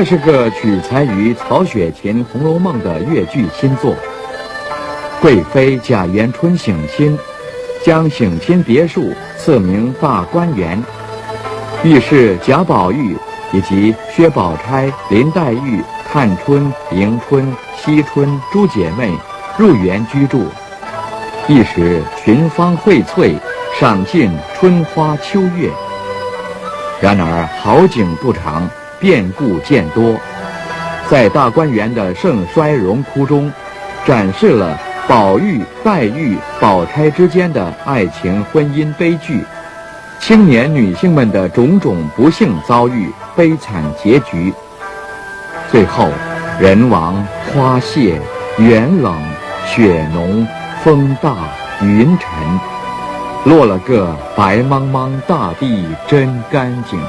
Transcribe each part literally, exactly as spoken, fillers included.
这是个取材于曹雪芹《红楼梦》的越剧新作。贵妃贾元春省亲，将省亲别墅赐名大观园，预示贾宝玉以及薛宝钗、林黛玉、探春、迎春、惜春诸姐妹入园居住，一时群芳荟萃，赏尽春花秋月。然而好景不长，变故渐多。在大观园的盛衰荣枯中，展示了宝玉、黛玉、宝钗之间的爱情婚姻悲剧，青年女性们的种种不幸遭遇、悲惨结局。最后，人亡花谢，园冷雪浓，风大云沉，落了个白茫茫大地真干净。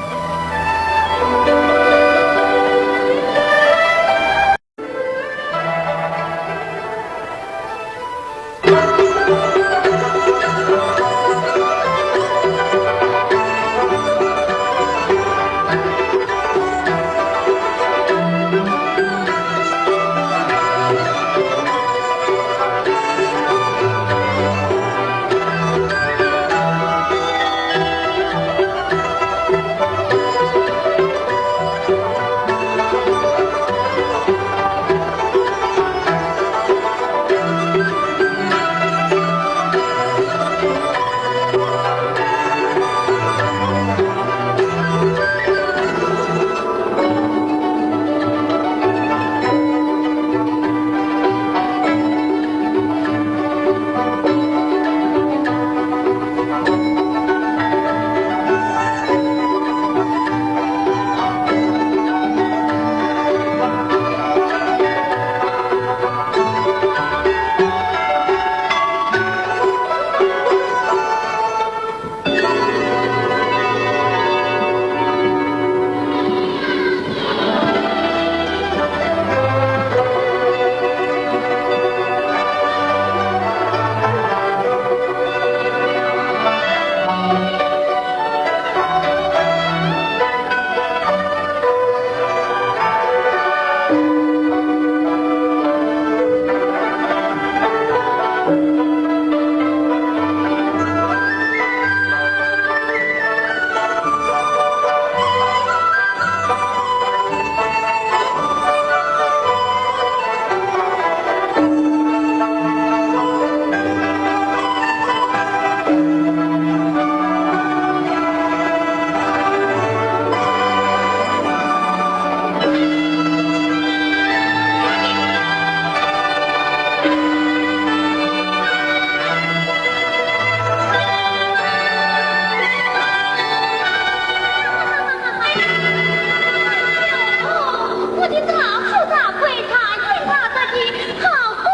我的大富大贵，大运大德的好姑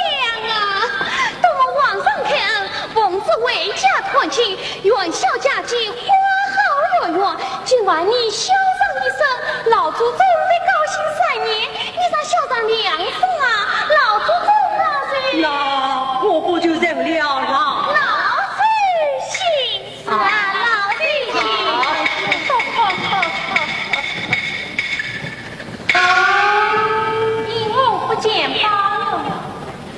娘啊！多蒙皇上开恩，奉旨回家探亲，元宵佳节花好月圆。今晚你笑上一声，老祖宗得高兴三年，你若笑上两声啊，老祖宗老寿……那我不就成了老……老寿星啊，老寿星。 因何不见宝玉？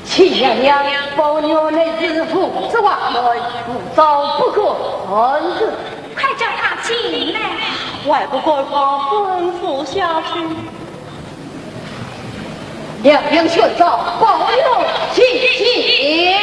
秦娘娘，宝玉乃是父子往来，无招不可。快叫他进来。还不赶快吩咐下去。娘娘宣召，宝玉请进。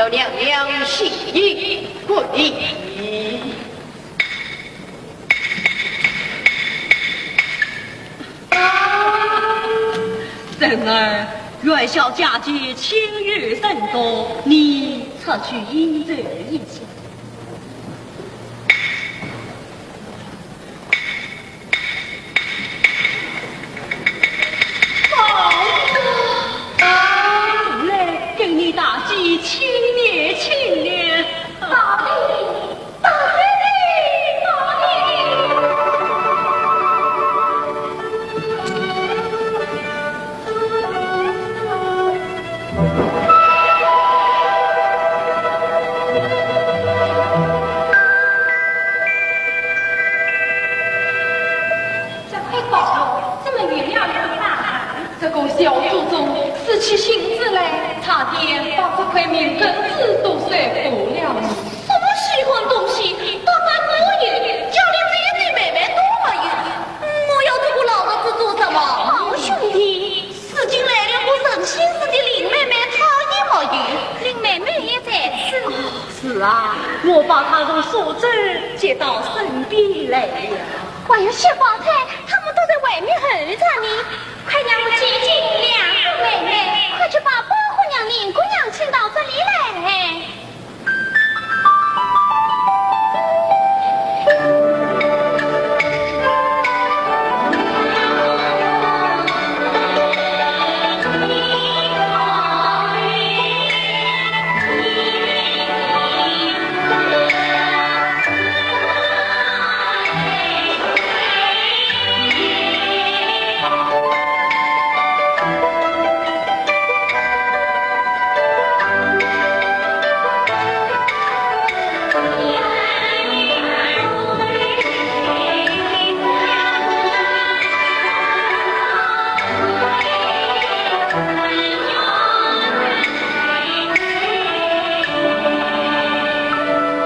娘娘心意不移。侄儿，元宵佳节，亲友甚多，你出去应酬一下。 宝玉，来，跟你大姐亲热亲热。宝弟弟，宝弟弟，宝弟弟。 这块宝玉怎么原来如此大胆？这个小祖宗失起兴致来，差点把这块命根子都摔破了呢。什么稀罕东西，大半个月，家里连一对妹妹都没有。嗯，我要这个老物事做什么？好兄弟，如今来了个神仙似的林妹妹，她也没有。林妹妹也在此。 是啊，我把她从苏州接到身边来了。还有薛宝钗，他们都在外面候着你。快让我见见两个妹妹。快去把宝姑娘、林姑娘请到这里来。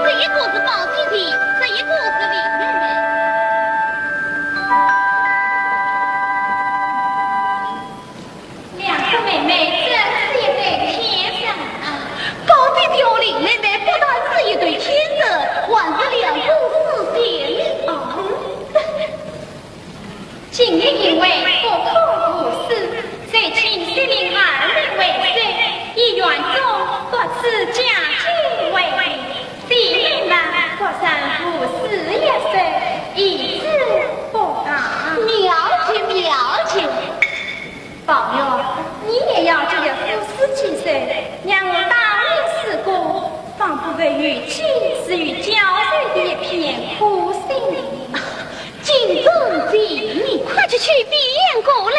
这一个是宝弟弟，这一个是林妹妹。 两个妹妹真是一对天生啊！宝弟弟和林妹妹不但是一对天生，还是两个世间的儿。今日宴会不可不食，就请薛林二妹为寿，以园中各处佳节为礼，弟妹们各人服侍一番，以资不答。妙极，妙极。 宝玉，你也要这样服侍几岁，让我当面试过，方不会与其是与娇羞的一片苦心。尽忠尽意。快去取鼻烟过来。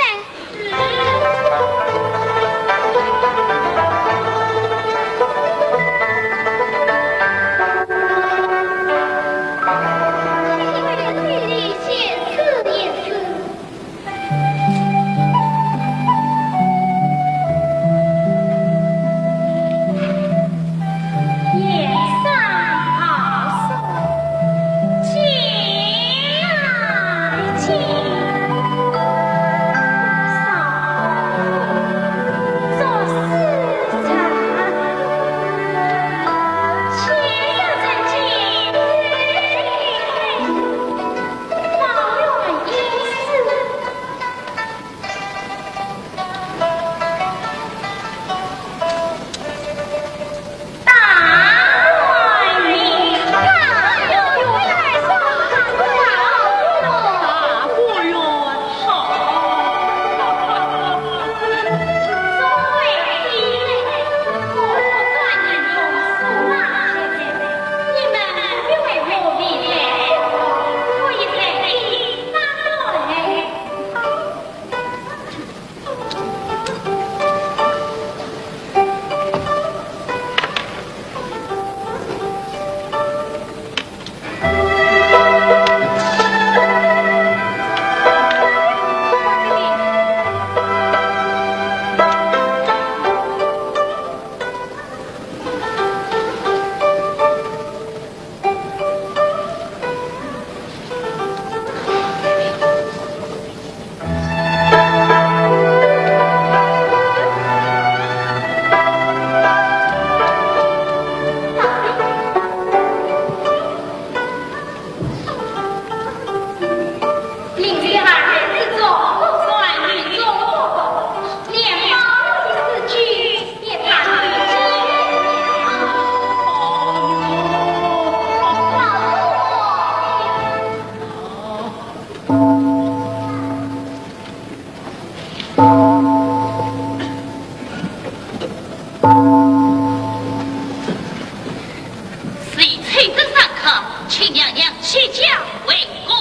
李翠珍上客，请娘娘起驾回宫。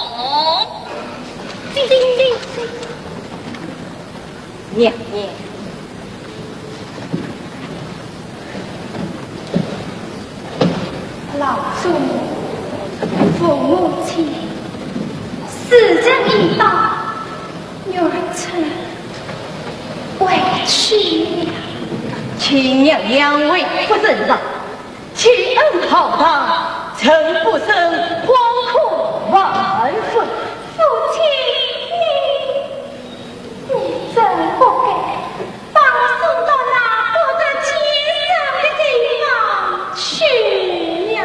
娘娘。 老祖母、父母亲，时辰已到，元春回去了。请娘娘回府认账，请恩浩荡，臣不生惶恐万分。父亲，你，你真不该 把我送到那不得见人的地方去呀！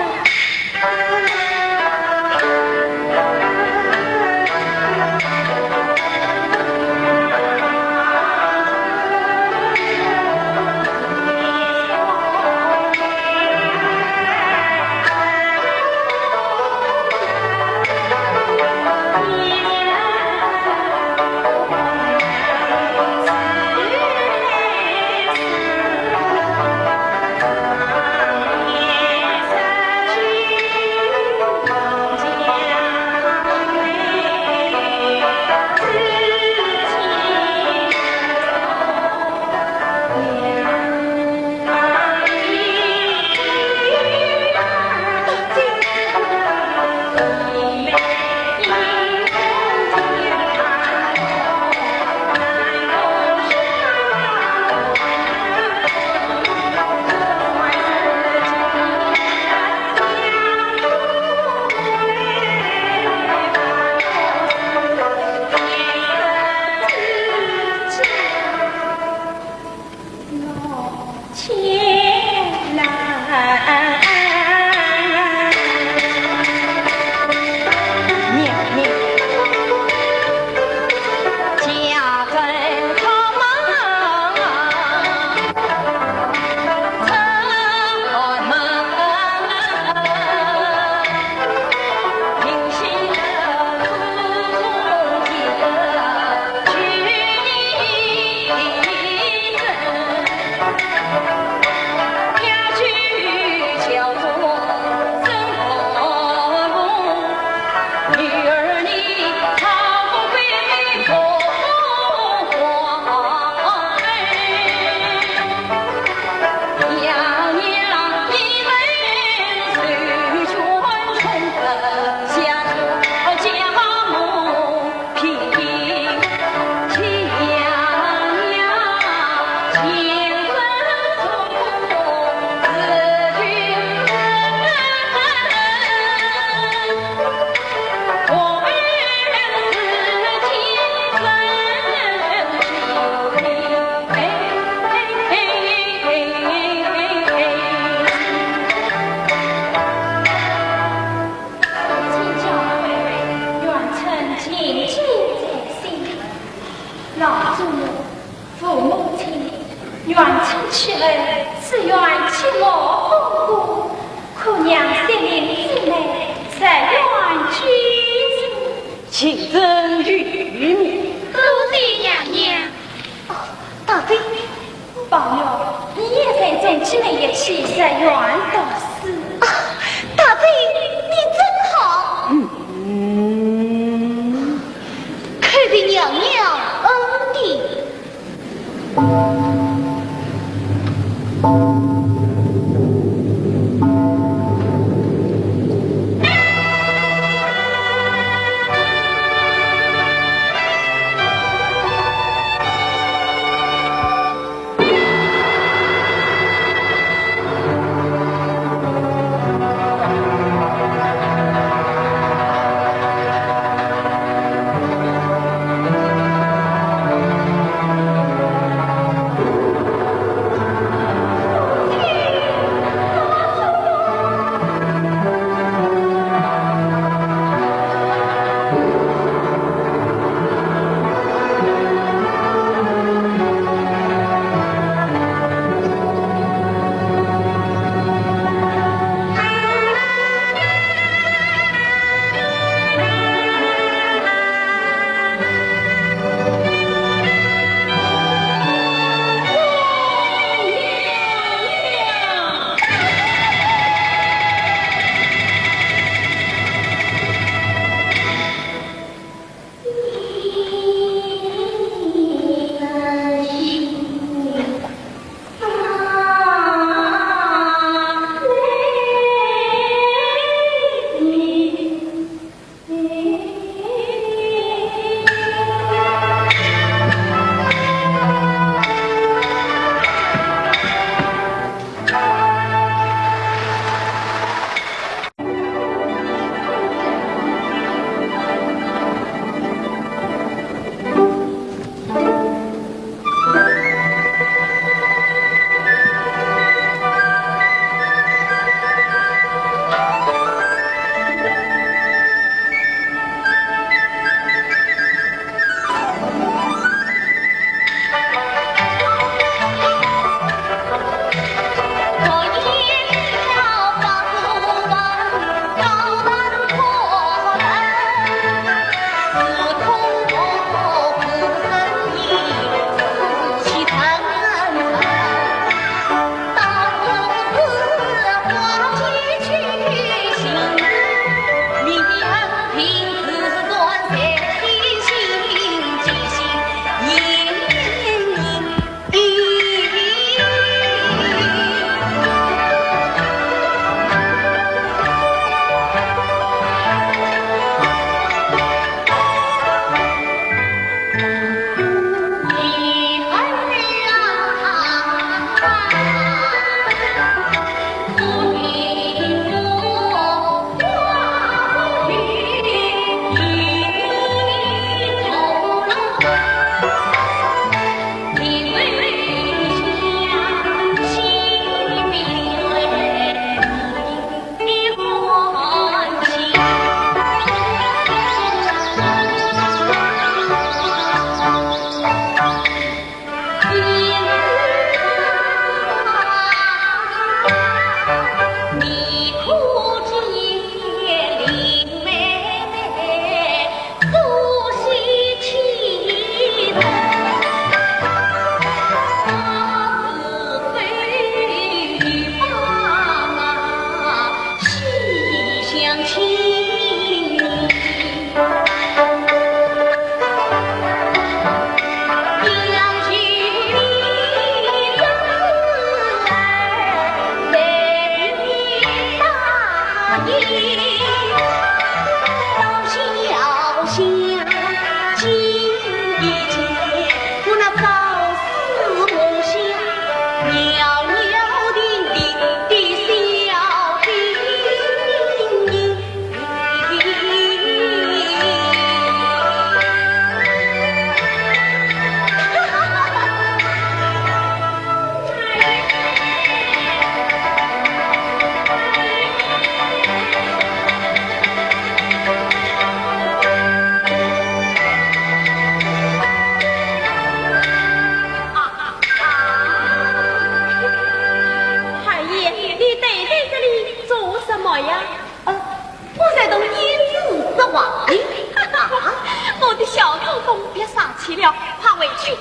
老祖母、父母亲，元春去后，只愿寂寞风光，可让三名姊妹日月聚首。情深意重。多谢娘娘。哦，大姐。 宝玉，你也随众姊妹一起入园读书。啊，大姐，你真好。嗯，叩谢娘娘恩典。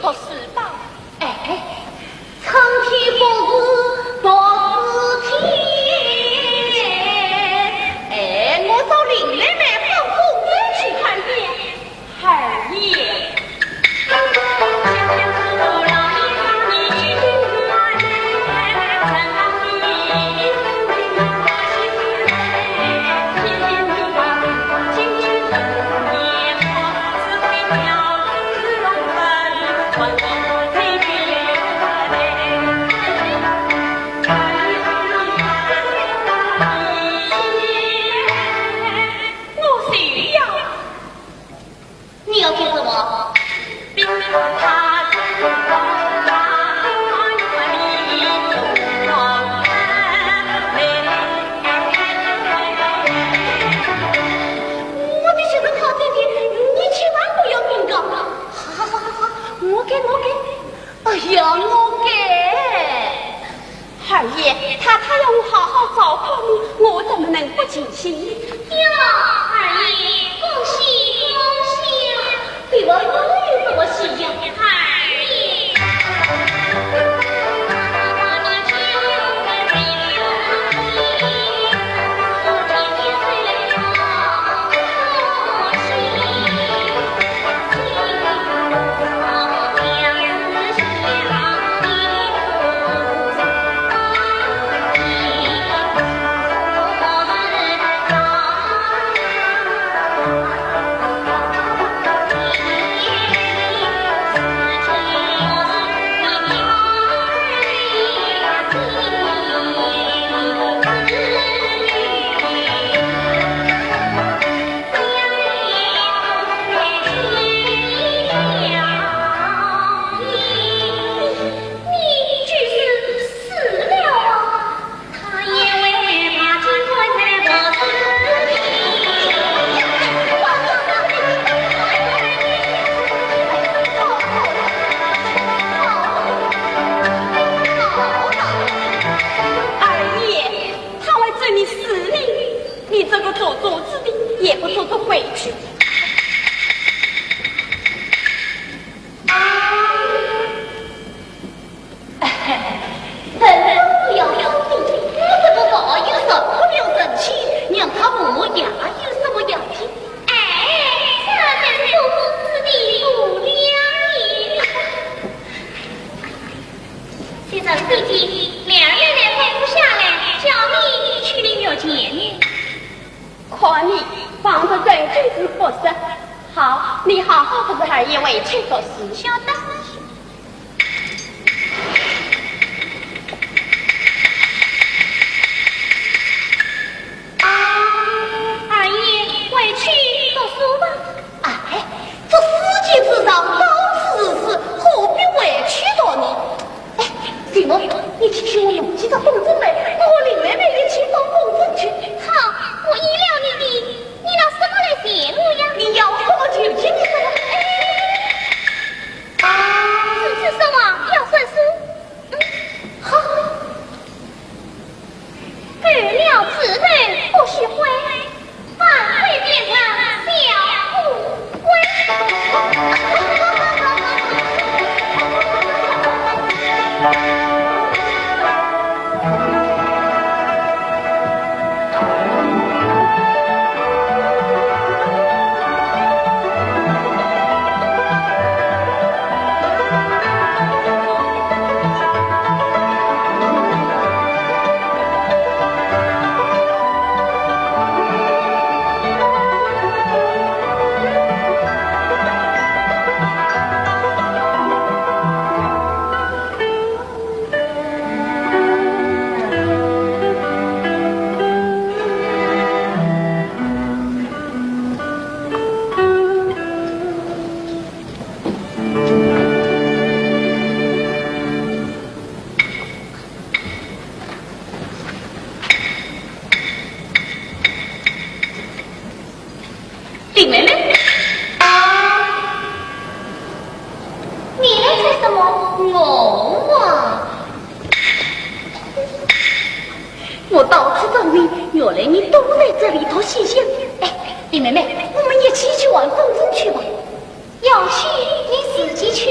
读书吧。哎，春天不是读书天。哎，我找林妹妹放风筝去看看。二爷。我谁呀？你要做什么？我的学生好弟弟，你千万不要敏感。好好好好好，我给，我给。哎呀，我给。二爷，太太要我好好照顾你，我怎么能不尽心？哟，二爷，恭喜恭喜！对我又有什么喜呀？二爷。二爷，他会咒你死命，你这个做作之人，也不做作回去。啊！本当是要死的，我这个话有什么了神气？让他磨磨牙有什么用？哎，这真是做作之人不良也。 先生，弟弟，两人来吩咐下来，叫你去领药钱呢。看你帮着人真是不识。好，你好好服侍二爷回去读书。晓得。啊，二爷，回去读书吧。 哎，这世界之上到处是书，何必回去读呢？哎，林儿，你去替我弄几只风筝来，我和林妹妹一起放风筝去。好，我依了你的，你拿什么来谢我呀？你要什么就给你什么。哎，啊，这是什么？要算数？嗯，好。 狗咬指头不许挥，反会变成小乌龟。林妹妹。啊，你来做什么？我啊，我到处找你，原来你躲在这里读西厢。哎，林妹妹，我们一起去玩风筝去吧。要去，你自己去。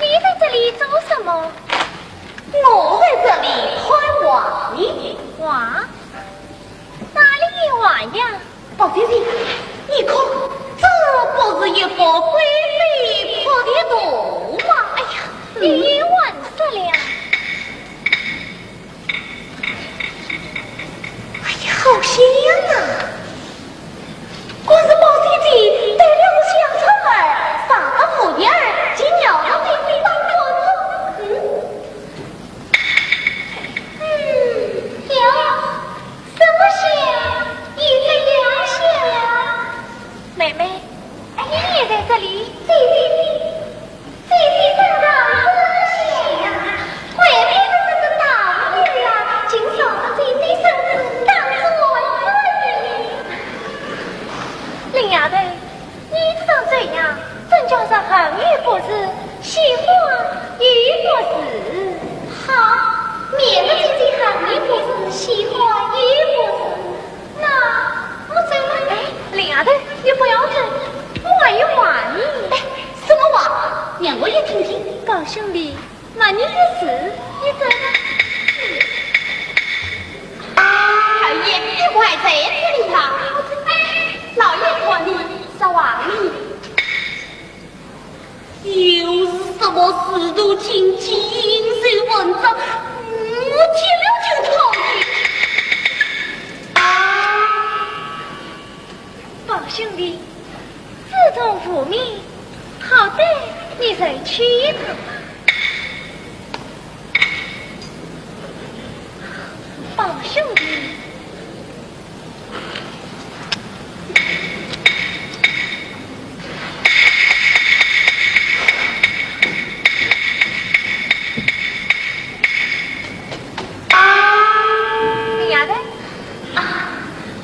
你在这里做什么？我在这里看望你。望？哪里有望呀？宝姐姐，你看，这不是一幅鬼魅婆的图吗？哎呀，你也玩色了。哎呀，好像啊！ 可是宝姐姐带了个小囡儿，上了树林儿，竟要到这里当官了。嗯？嗯，有，什么香？一直要香啊。妹妹，你也在这里？对，对，对。 姐姐正在这里呢，外面的这个大雨啊，竟扫得姐姐身子当中来了。林丫头，你这种嘴呀，真叫是横也不直，竖也不直。好，免得姐姐横也不直，竖也不直。 那我走了。哎，林丫头，你不要走，我还有话呢。哎，什么话？让我也听听。宝兄弟，问你一个事，你走了。二爷，你还在这里呀？哎，老爷托你说话呢。 又是什么师徒情结、阴谋文章，我听了就讨厌。啊！宝兄弟，自从父命，好歹你就去一趟吧。宝兄弟。 林丫头。啊，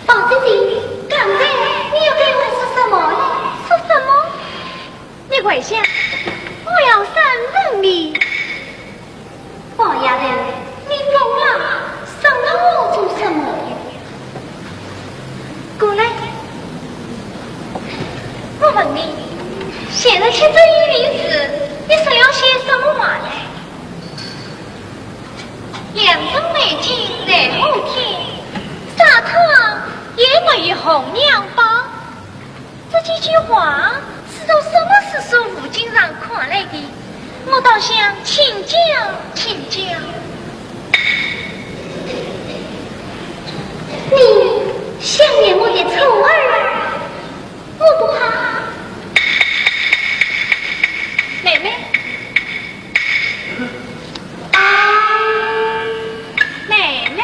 宝姐姐，刚才你又对我说什么呢？说什么？你跪下，我要杀了你。 宝丫头，你疯了？伤了我做什么呀？过来，我问你，现在吃这一名时，你说了些什么话来？两城美景奈何天，沙滩也没有红娘包。 这几句话是从什么世俗物境上看来的？我倒想请教请教。你想念我的初儿，我不怕。妹妹， 啊，妹妹。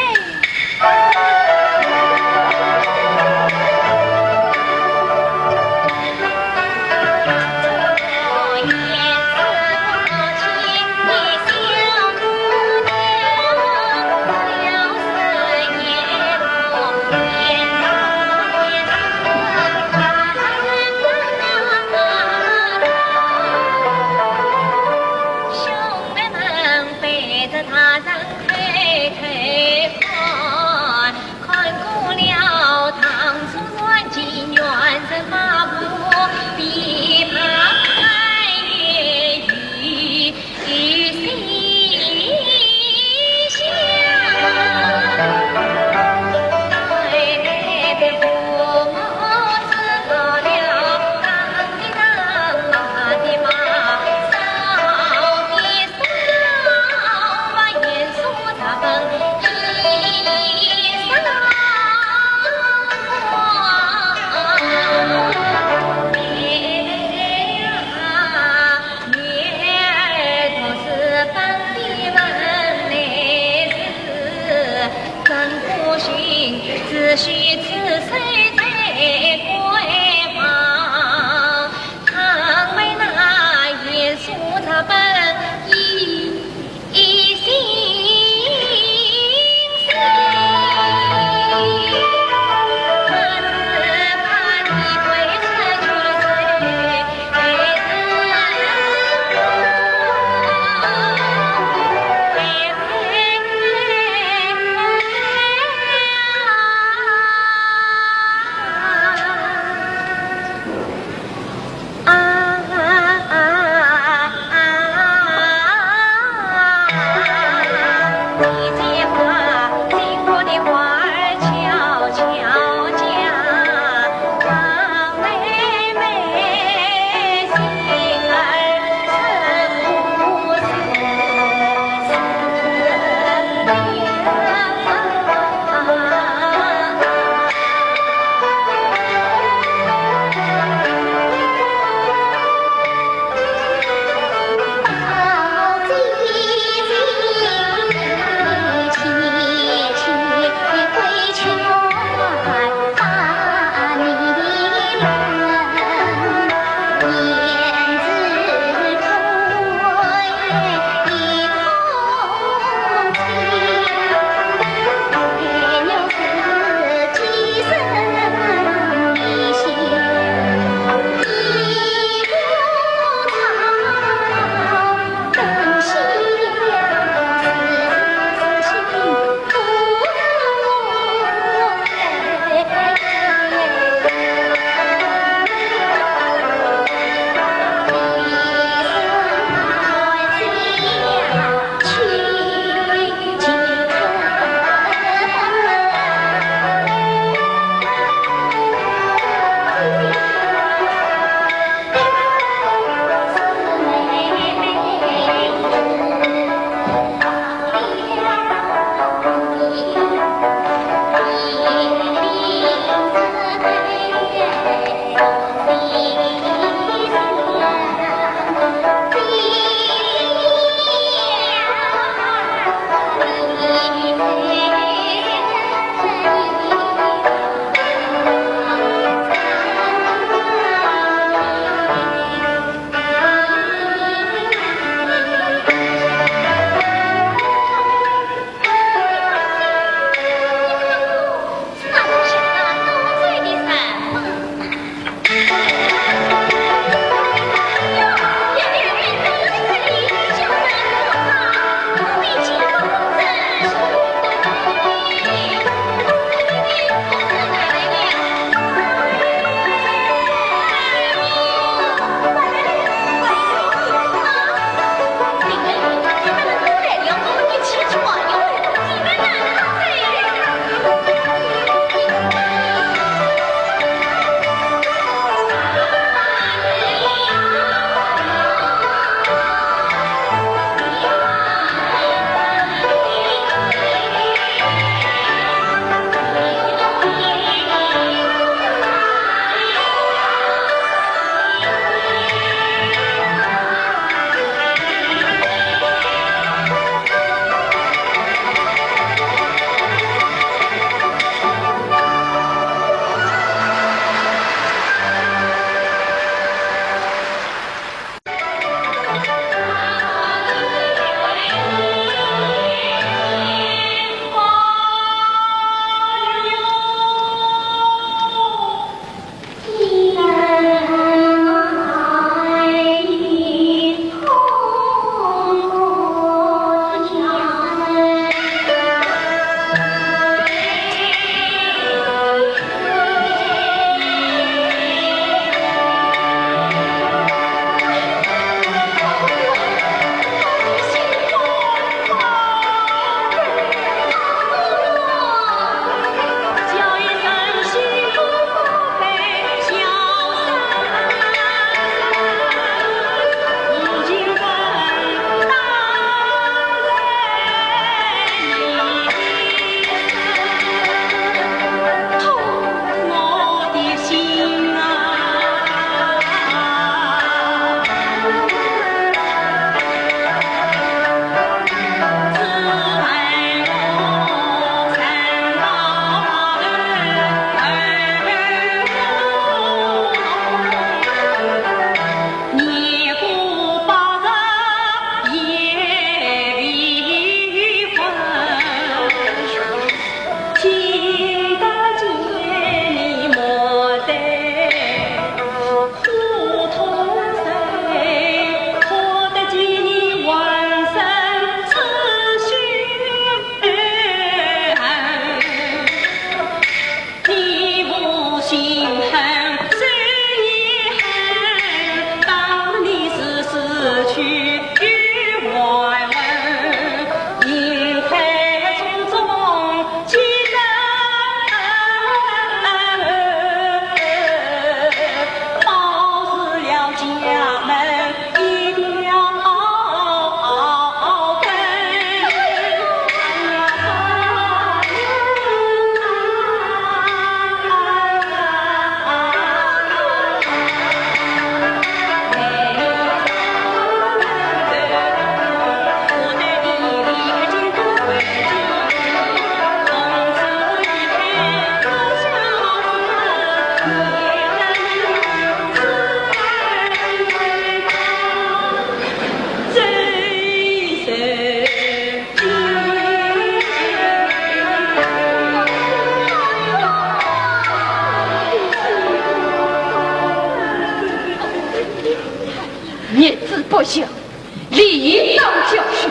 一道教训。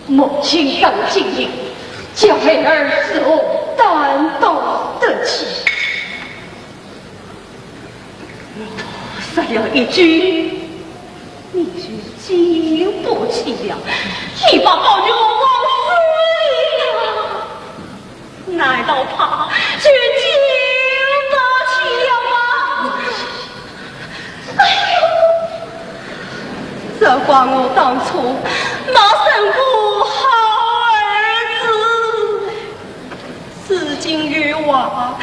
母亲当今日，叫孩儿如何担当得起？我说了一句，你就经不起了，你把宝玉往死里了。 难道他就经不起了吗？哎呦，这怪我当初没生过好儿子，如今有话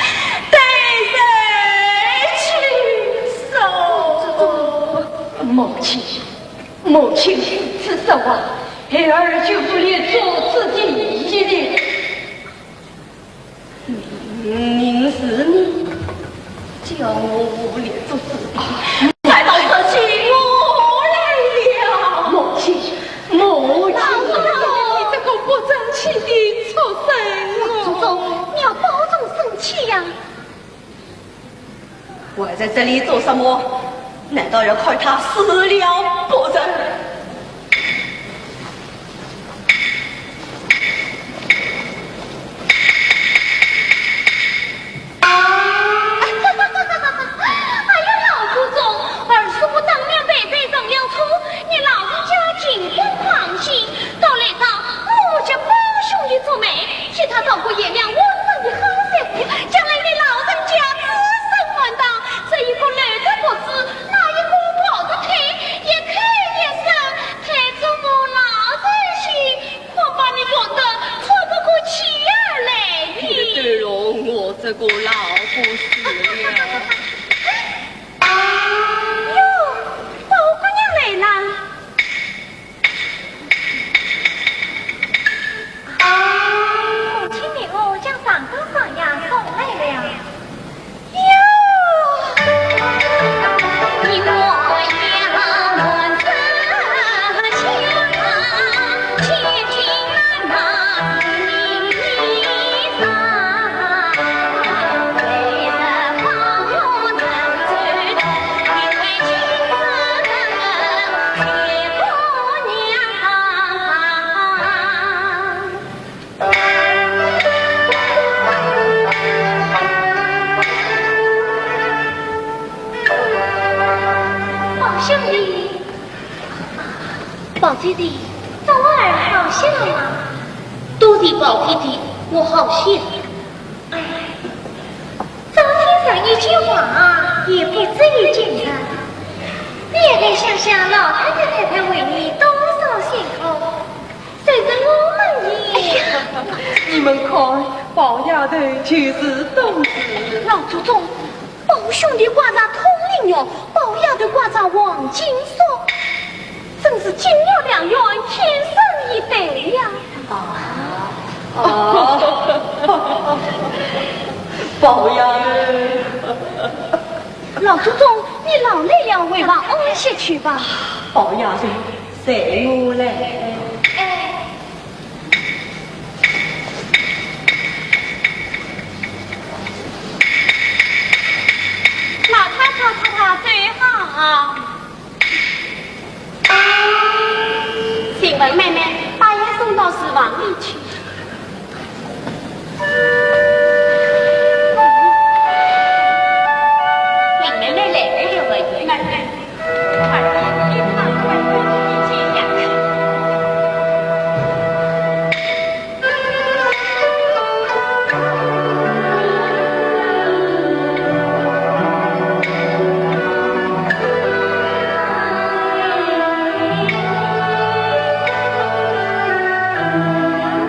对谁去说？母亲，母亲如此说话，孩儿就不连坐这第一了。 明明是你叫我无力做主的，难道是我来了？母亲，母亲！你这个不争气的畜生哦！老祖宗，你要保重身体呀。 我在这里做什么？难道要看他死了不成？哎呀，老祖宗，儿孙不当面背背成了仇，你老人家尽管放心，到来朝我就帮兄弟做媒， 替他找个贤良温顺的好媳妇，将来你老人家子孙满堂，这一个留得不住，那一个抱得开，一开一散，害得我老人心，恐怕你觉得喘不过气儿来呢。别对了，我这个老不死了。哟，宝姑娘来了。 母亲命我将上等上雅送来了。哟！宝兄弟，宝姐姐，这玩意儿好些了吗？都是宝姐姐，我好些。哎， 张先生一句话也不至于惊人。你也该想想老太太太太为你多少辛苦，谁知我们也……哎呀，你们看，宝丫头就是懂事。老祖宗，宝兄弟挂着通灵玉，宝丫头挂着黄金锁，真是进了良缘，天生一对呀。 啊，啊，宝丫头。老祖宗，你劳累了，回房安歇去吧。宝丫头，随我来。哎。老太太，太太，走好。 请文妹妹把药送到书房里去。林妹妹来了，有个妹妹，快点，快点，快点，快点。 老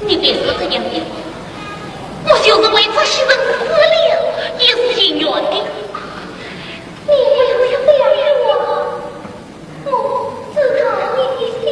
你别说这样的话，我就是为这些人死了，也是情愿的。你不要这样对我，我知道你的心。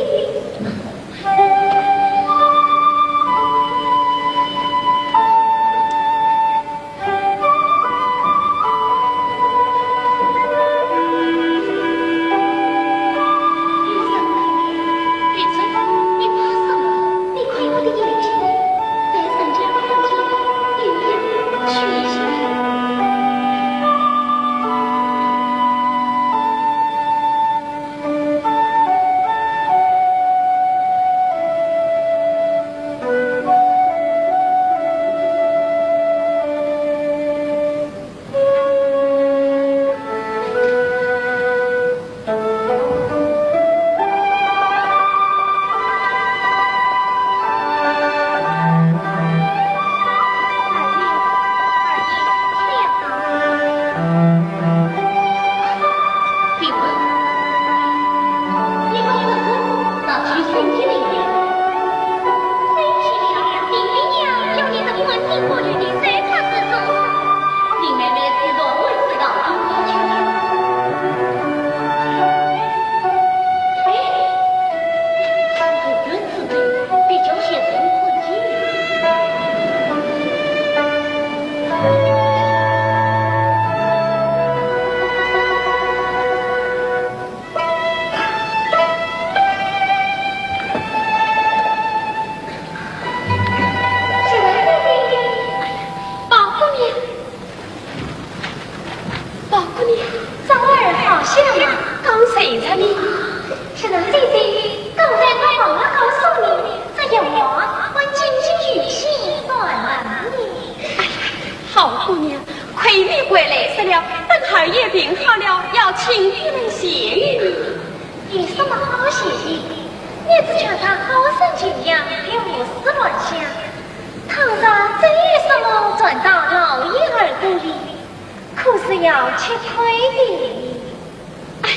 请夫人谢意。有什么好谢意？你只叫他好生静养，别胡思乱想。倘若真有什么传到老爷耳朵里，可是要吃亏的。哎呀，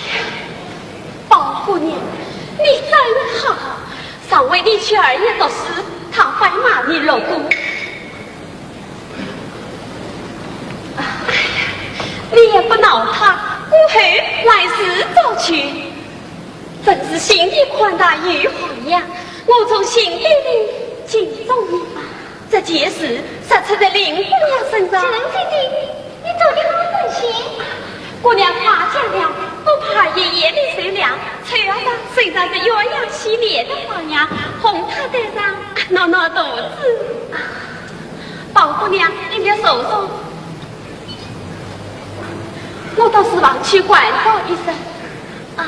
宝姑娘，你真好，上回你去二爷读书，他还骂你六姑。哎呀，你也不恼他，过后来世再去。真是心地宽大又涵养，我从心底里敬重你啊。这件事说出在林姑娘身上，真的，你做得好真心。姑娘夸奖了，我怕爷爷你受凉，秋儿身上是鸳鸯戏蝶的花样，红塔台上暖暖肚子。啊，宝姑娘，你别受伤。 我到书房去管告一声。啊。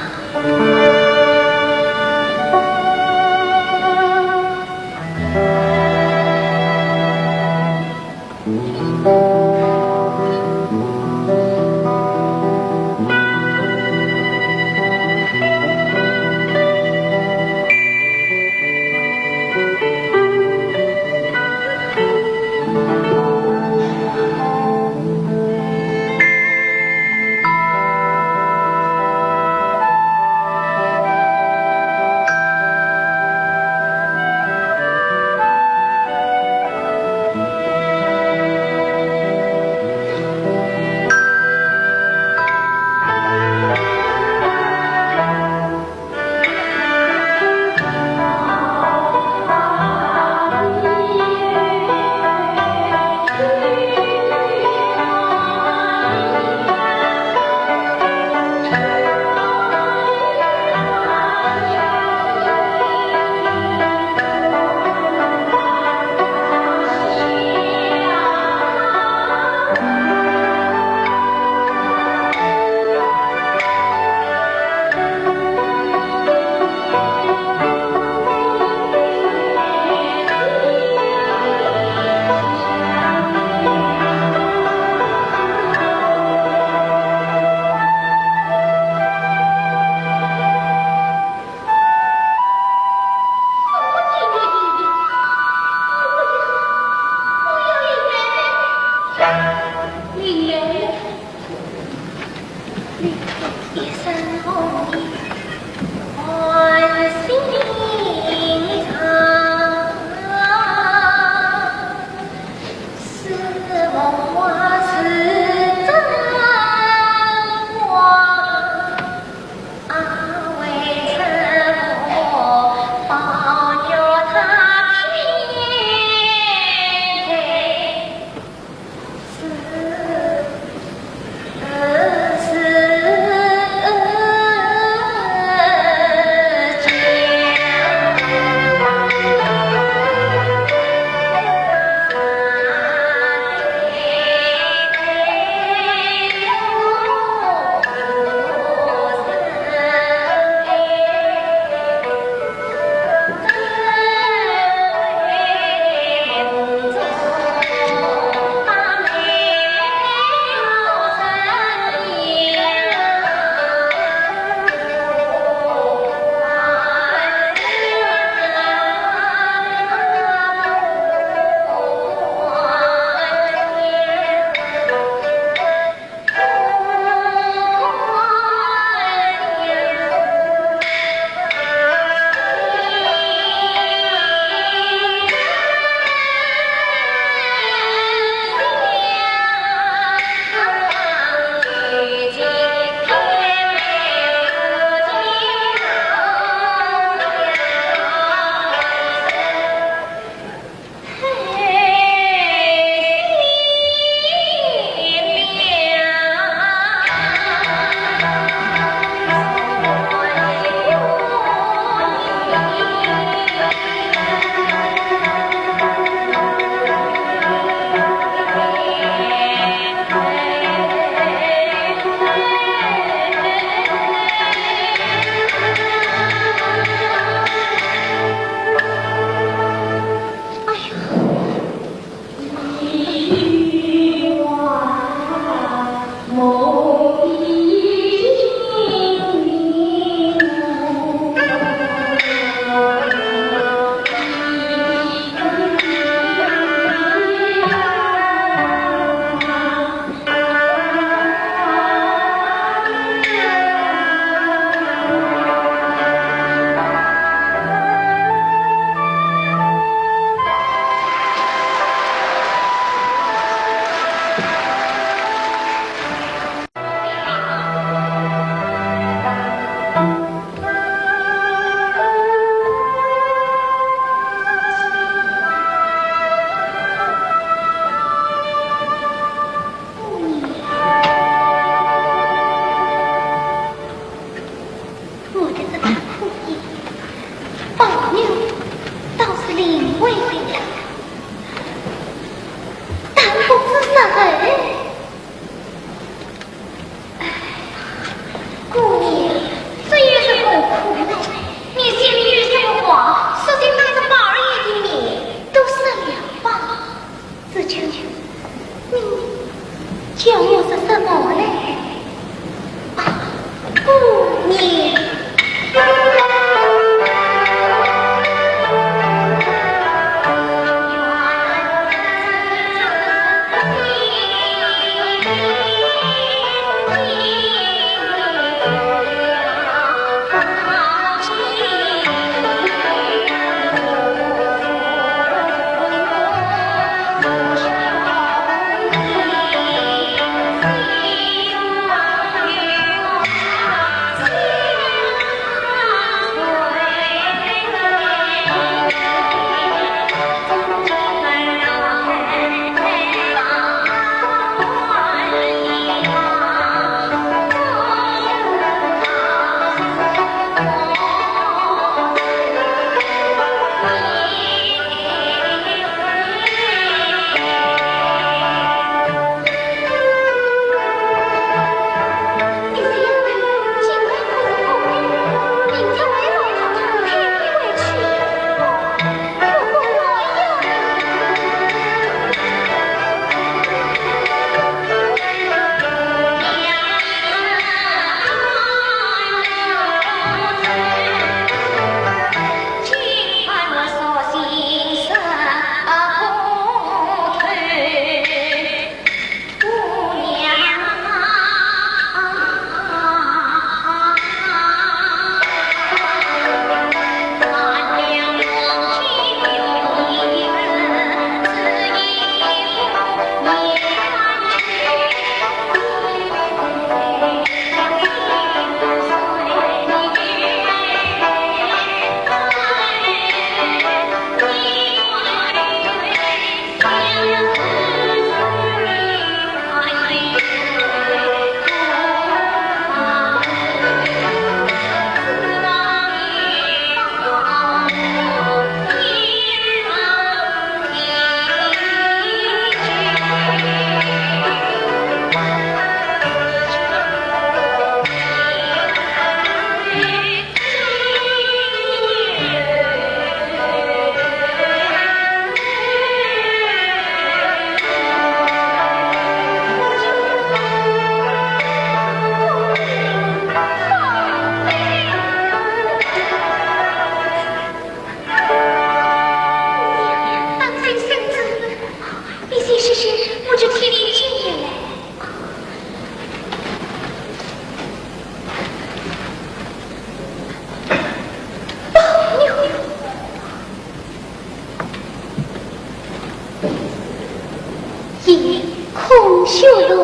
就用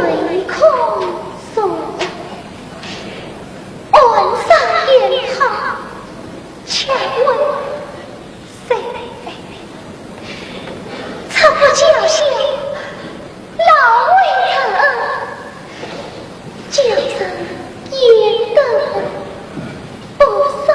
泪空诉，岸上烟涛，却问谁？ 才不叫醒老为人，叫声也得不上。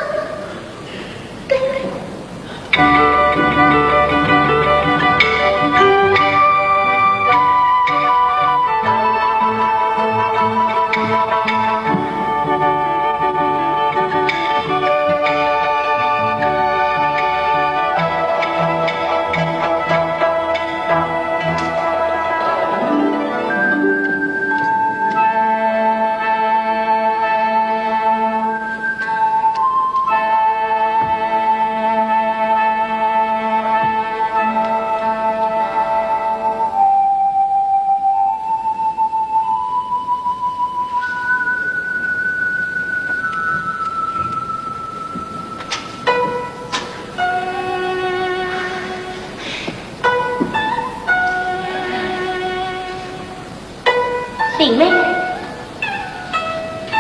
林妹妹，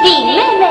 林妹妹。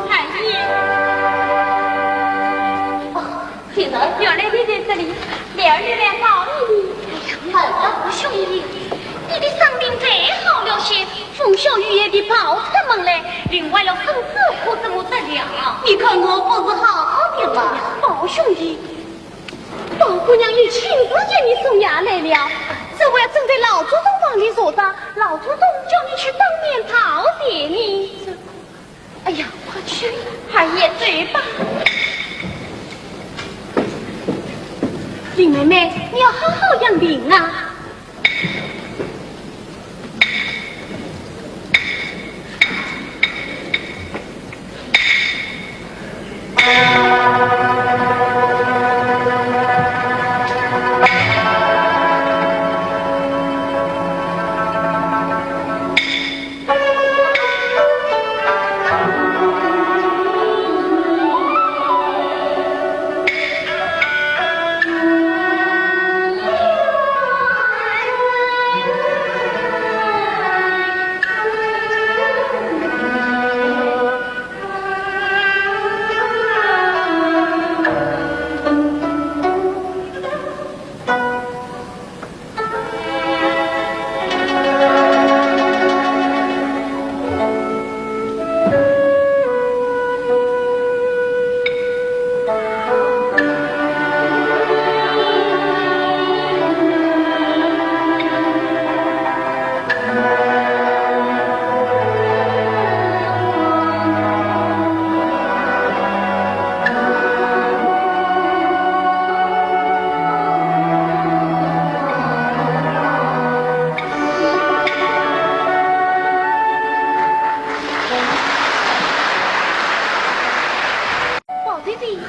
二爷。哦，夫人，原来你在这里，苗儿来找你呢。哎呀，毛大兄弟，你的伤病再好了些，风小雨也地跑出门来，另外了身子可怎么得了？你看我不是好好的吗？毛兄弟， 宝姑娘已亲自给你送药来了，这回正在老祖宗房里坐着，老祖宗叫你去当面道谢呢。哎呀，快去！二爷，走吧。林妹妹，你要好好养病啊。宝弟弟，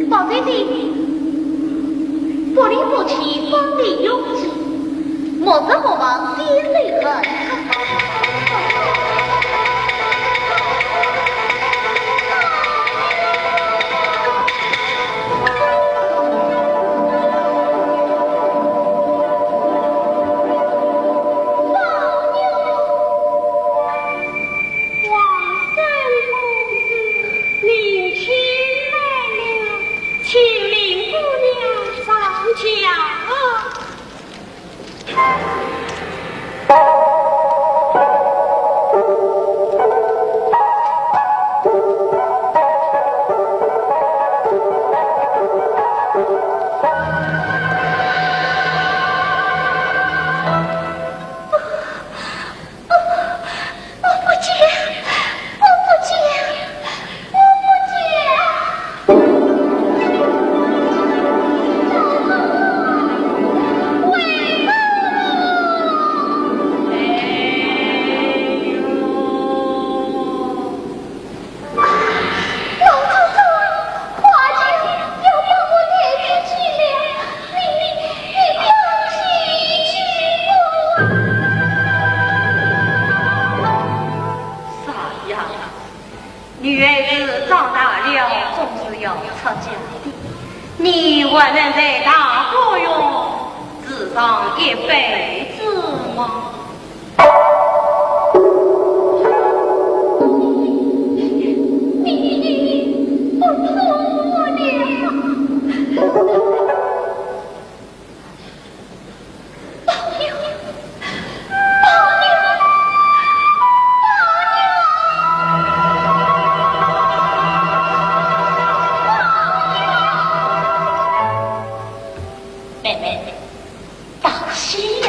宝弟弟，不离不弃，风里有情，莫失莫忘，心里恨。王三公子，你请来了，请林姑娘讲啊。我不讲，我不讲，我不讲。为何？哎呦！ 老祖宗，花姐要把我抬出去了，你，你，你不要提起我啊！傻丫头，女孩子长大了，总是要出嫁的。你还能在大观园住上一辈子吗？ 妹妹，当心呀！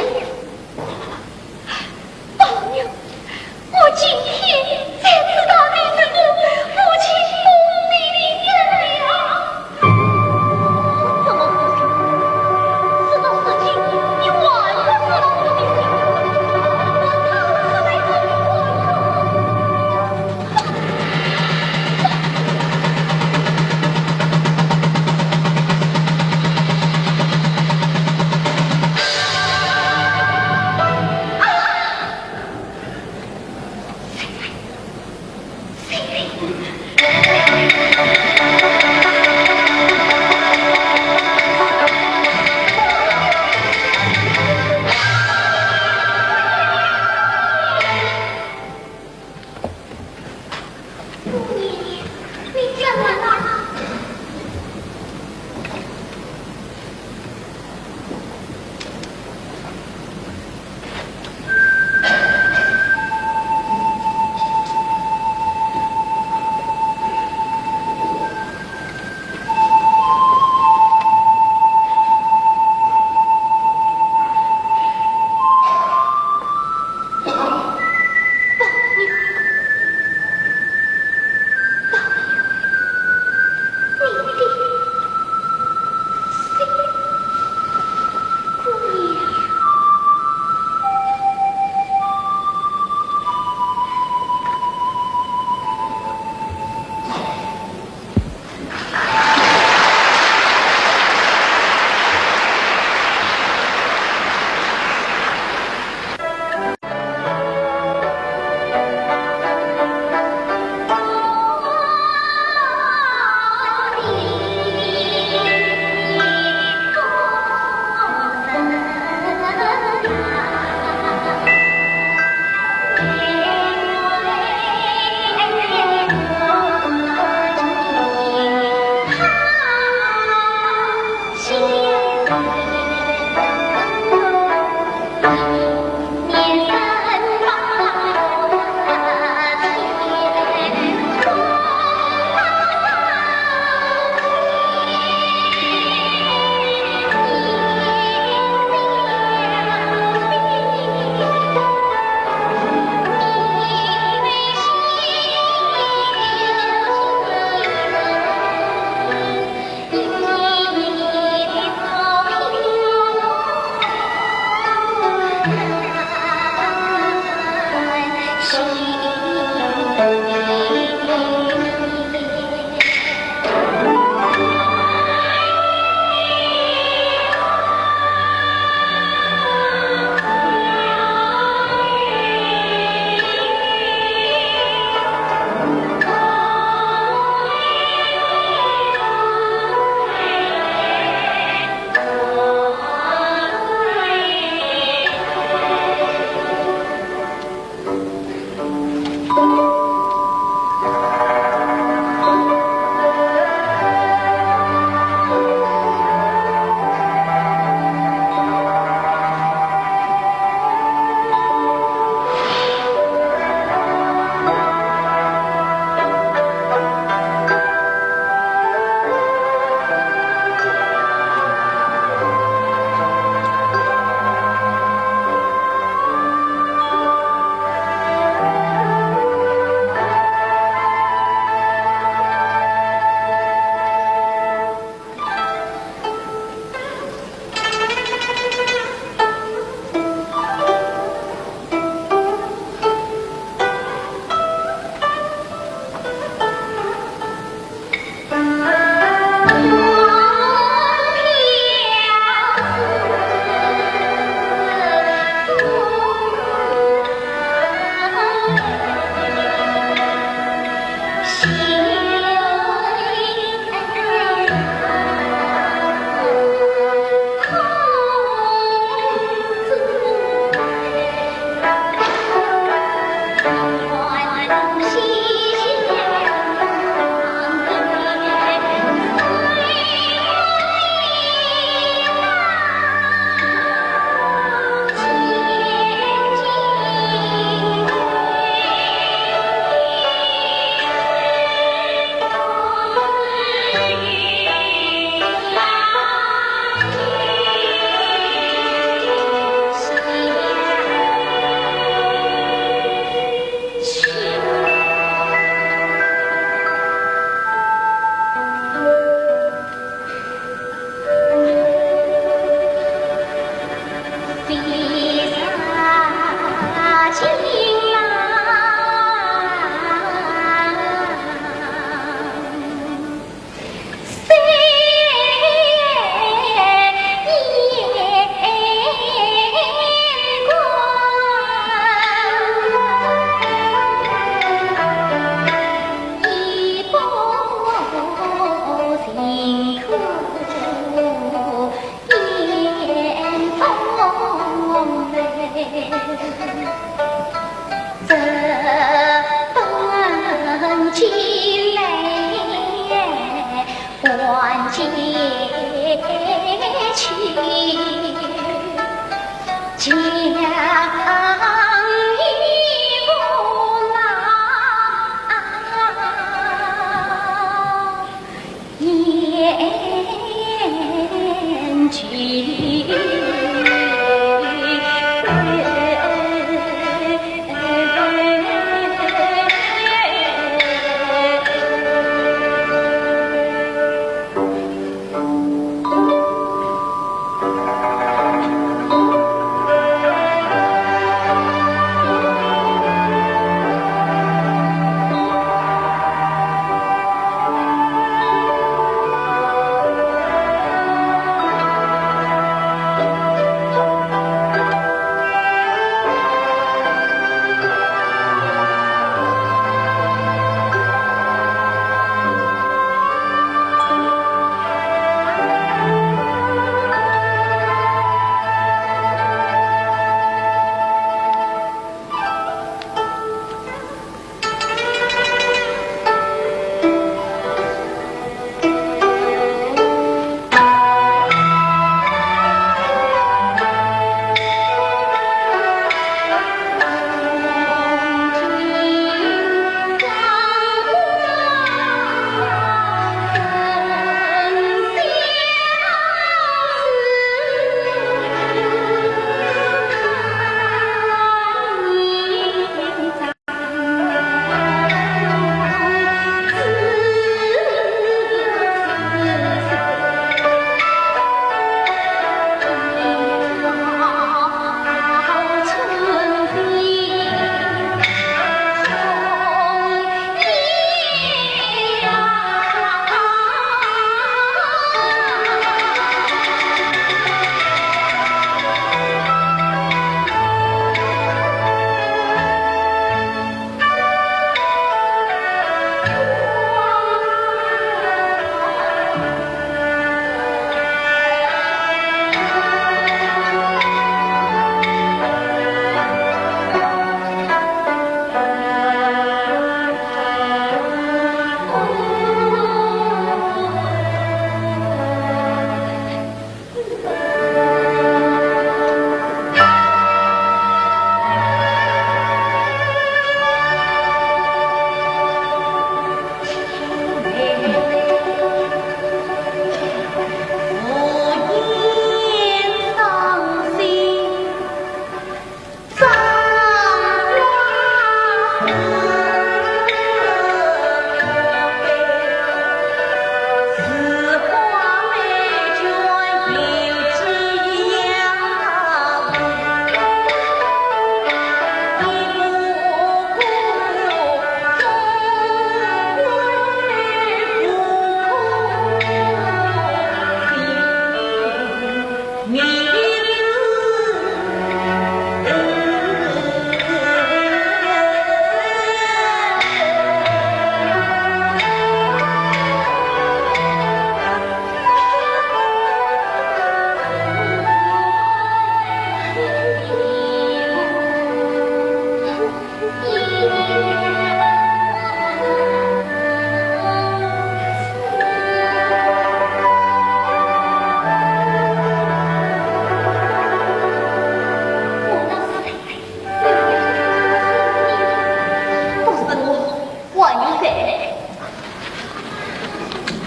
不是我，还有谁？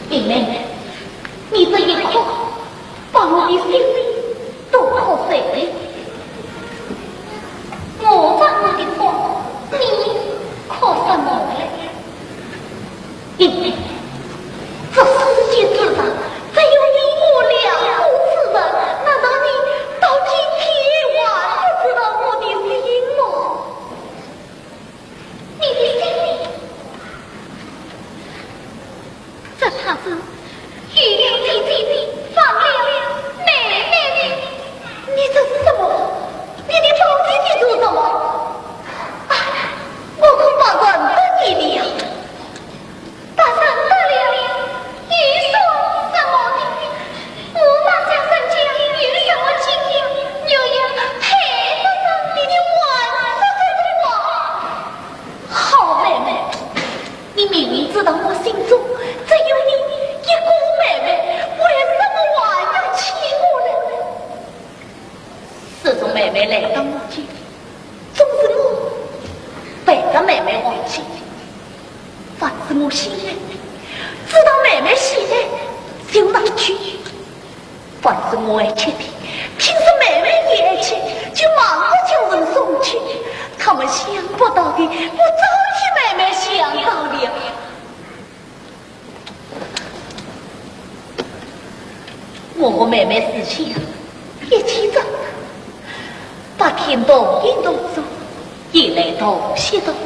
林妹妹，你这一哭，把我的心里都哭碎了。我把我的哭，你哭什么嘞？林妹妹，这世界之上，只有你我两个之人，难道你到今天还不知道我的心吗？你的心里，这怕是又要姐姐放了妹妹的。你这是什么？你，你到底在做什么？啊，我恐怕认得你了。 他认得了，又说什么呢？我马上人家有什么经验，又要配得上你的玩世不恭。好妹妹，你明明知道我心中只有你一个妹妹，为什么还要气我呢？ 自从妹妹来到我家，总是我陪着妹妹玩耍。凡是我闲来，只当妹妹闲来，就拿去。不反正我爱吃的，听说妹妹也爱吃，就忙着叫人送去。他们想不到的，我早替妹妹想到了。我和妹妹自小一起长大，白天同饮同住，夜里同吃同住，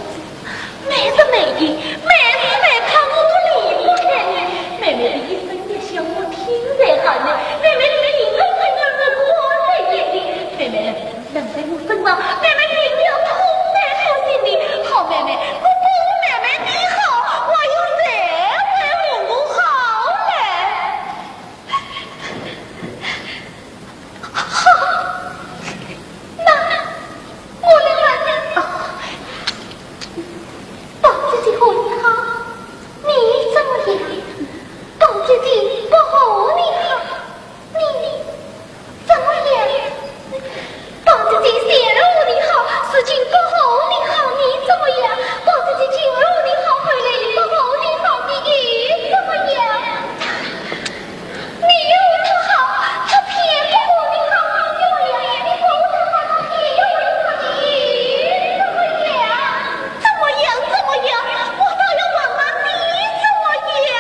每日每夜，每时每刻我都离不开你。妹妹的一声一笑我听在耳里，妹妹的情和温暖我看在眼里。妹妹人在我身旁，妹妹病了痛在我心里。好妹妹，我把我妹妹的好，还有谁会和我好嘞？好，那我来问你。啊，宝姐姐和你好，你怎么样？宝姐姐不和你好，你怎么样？宝姐姐前来和你好，如今不和你好，你怎么样？宝姐姐前来和你好，后来不和你好，你又怎么样？ 你又不好，他偏不和你好，你又要，你不和他好，他偏要和你好，你怎么样？怎么样？怎么样？我倒要问问你怎么样？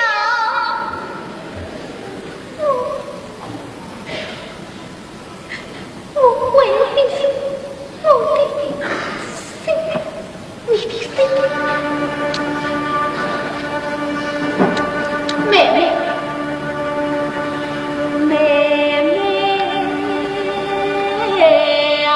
我，我为了你，我的心。 你的心。妹妹，妹妹啊。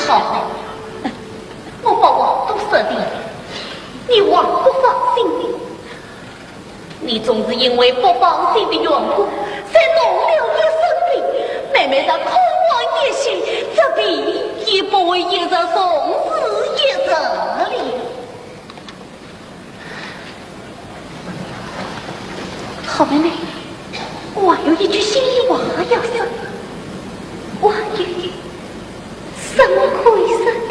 好，我把话都说定了，你还不放心的。 你总是因为不放心的缘故，才动了一身病。妹妹若空欢一息，这病也不会一日重似一日了。好妹妹，我还有一句心里话要说，我还有什么可以说的？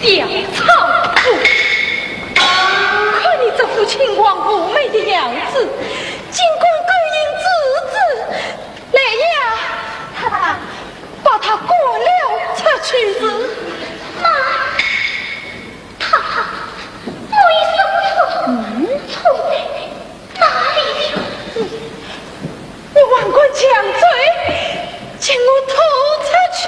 小草妇，看你这副亲王无妹的样子，竟敢勾引子侄！来呀，太太，把他赶了出去。是。妈，太太，我有什么错？嗯？错在哪里了？你还敢犟嘴？将我拖出去！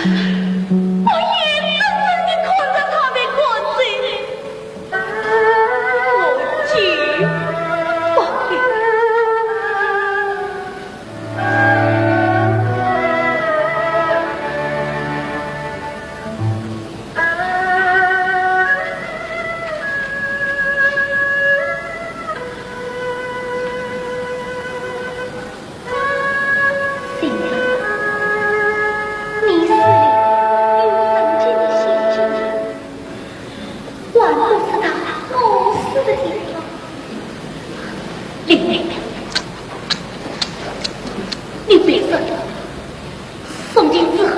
我眼睁睁地看着他被赶走，我绝不会。心啊，你死了，有人间的仙境，还不知道我死的地方。林妹妹，你别走了，从今之后，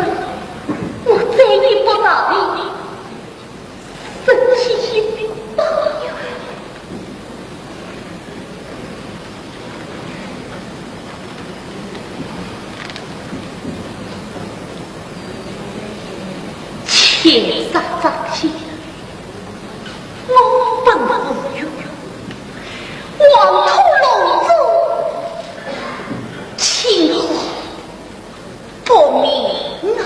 我再也不找你。 生气心不好。天杀张天，我本无缘，黄土龙种，清华 不明啊。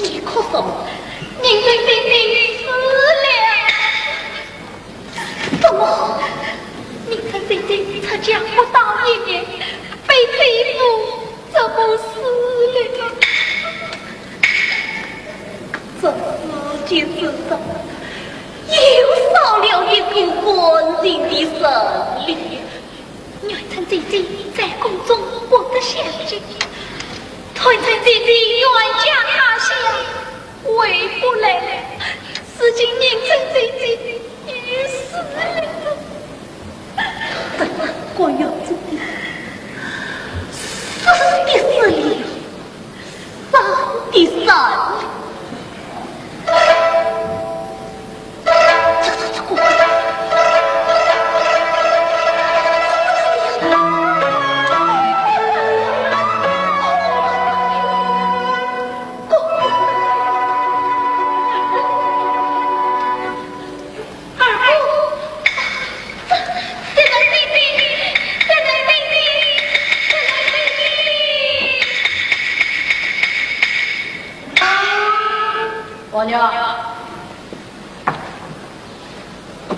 你哭什么？你被被被死了。 怎么？你看姐姐她家不到一年，被追捕，怎么死了？这世界之上，又少了一个感情的人了。愿称姐姐在宫中活得享尽，愿称姐姐远嫁他乡，回不来了。如今认真姐姐 你死了。等官要这里，死的死了，伤的伤了。这这这个。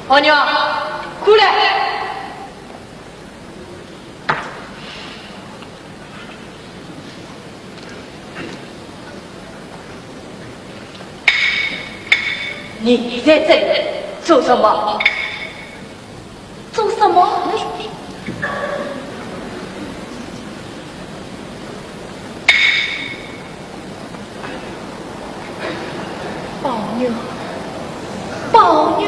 宝玉，过来。你在这里做什么？做什么？宝玉，宝玉。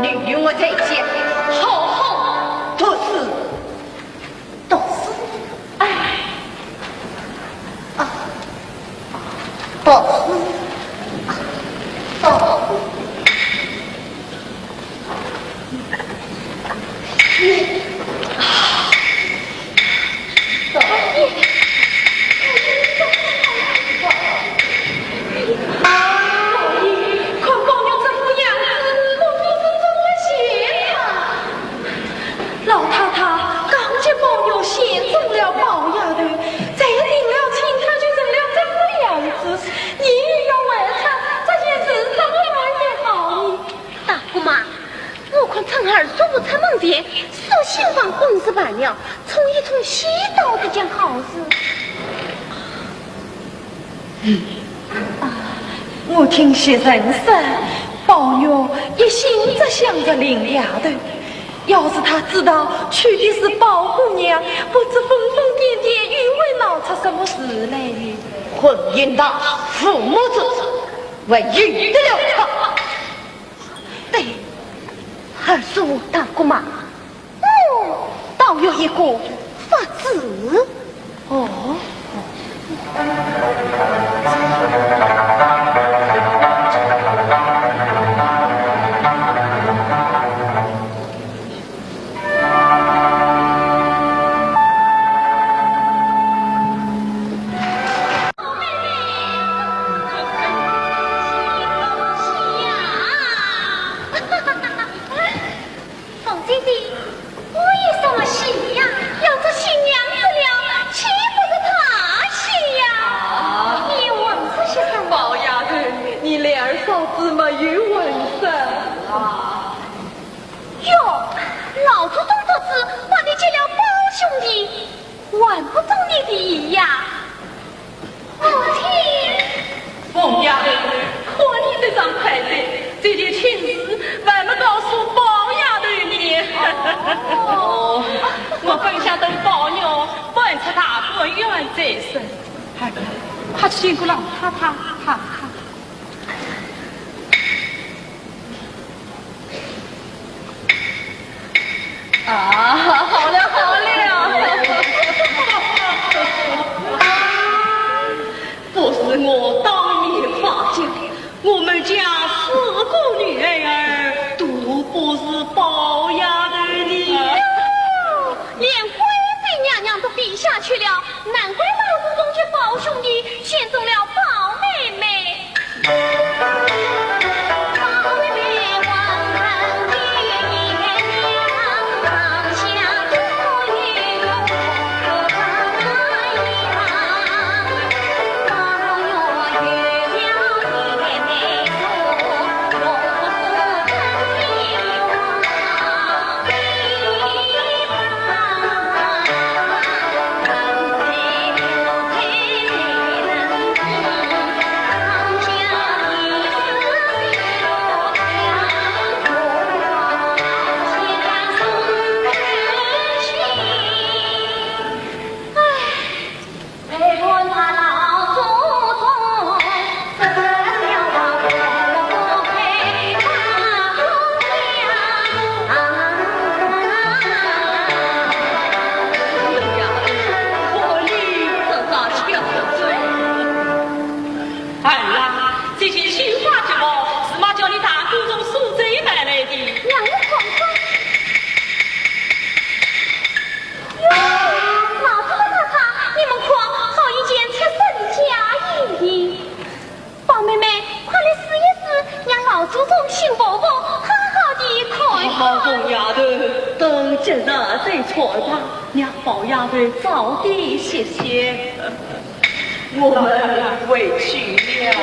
你与我在家好好读书。 读书？哎，啊，读书，啊，读书。你，啊，读书。 看宝玉这副样子，宝玉真正不像他。老太太刚给宝玉选中了宝丫头，才定了亲，他就成了这副样子。你又要为他这件事怎么办才好呢？大姑妈，我看趁二叔不出门前，索性把婚事办了，冲一冲喜，倒是件好事。 啊，我听袭人说，宝玉一心只想着林丫头，要是他知道娶的是宝姑娘，不知疯疯癫癫又会闹出什么事来呢？婚姻大事，父母之命，还由得了他？对，二叔大姑妈， 我倒有一个法子。哦。凤姐姐，我有什么喜呀？要做新娘子了，岂不是大喜呀？啊。你问这些什么？宝丫头，你两儿嫂子没有问什么。哟，老祖宗做主，把你结了宝兄弟， 还不中你的意呀？我听。凤丫头，看你这张快嘴，这件亲事还没告诉宝丫头呢。哦。我本想等宝玉搬出大观园再说。哎呀，快去见过老太太，太太。 啊，好了，好了。不是我当面发讲，我们家四个女儿都不是宝丫头的。哟，连贵妃娘娘都比下去了，难怪老祖宗给宝兄弟选中了宝妹妹。儿啊，这件绣花旗袍是妈叫你大哥从苏州买来的。让我看看。哟，老祖宗太太，你们看，好一件出色的嫁衣。 宝妹妹，快来试一试，让老祖宗、新婆婆好好地看一看。好，红丫头，等今日再穿吧，让宝丫头早点歇歇。我们回去了。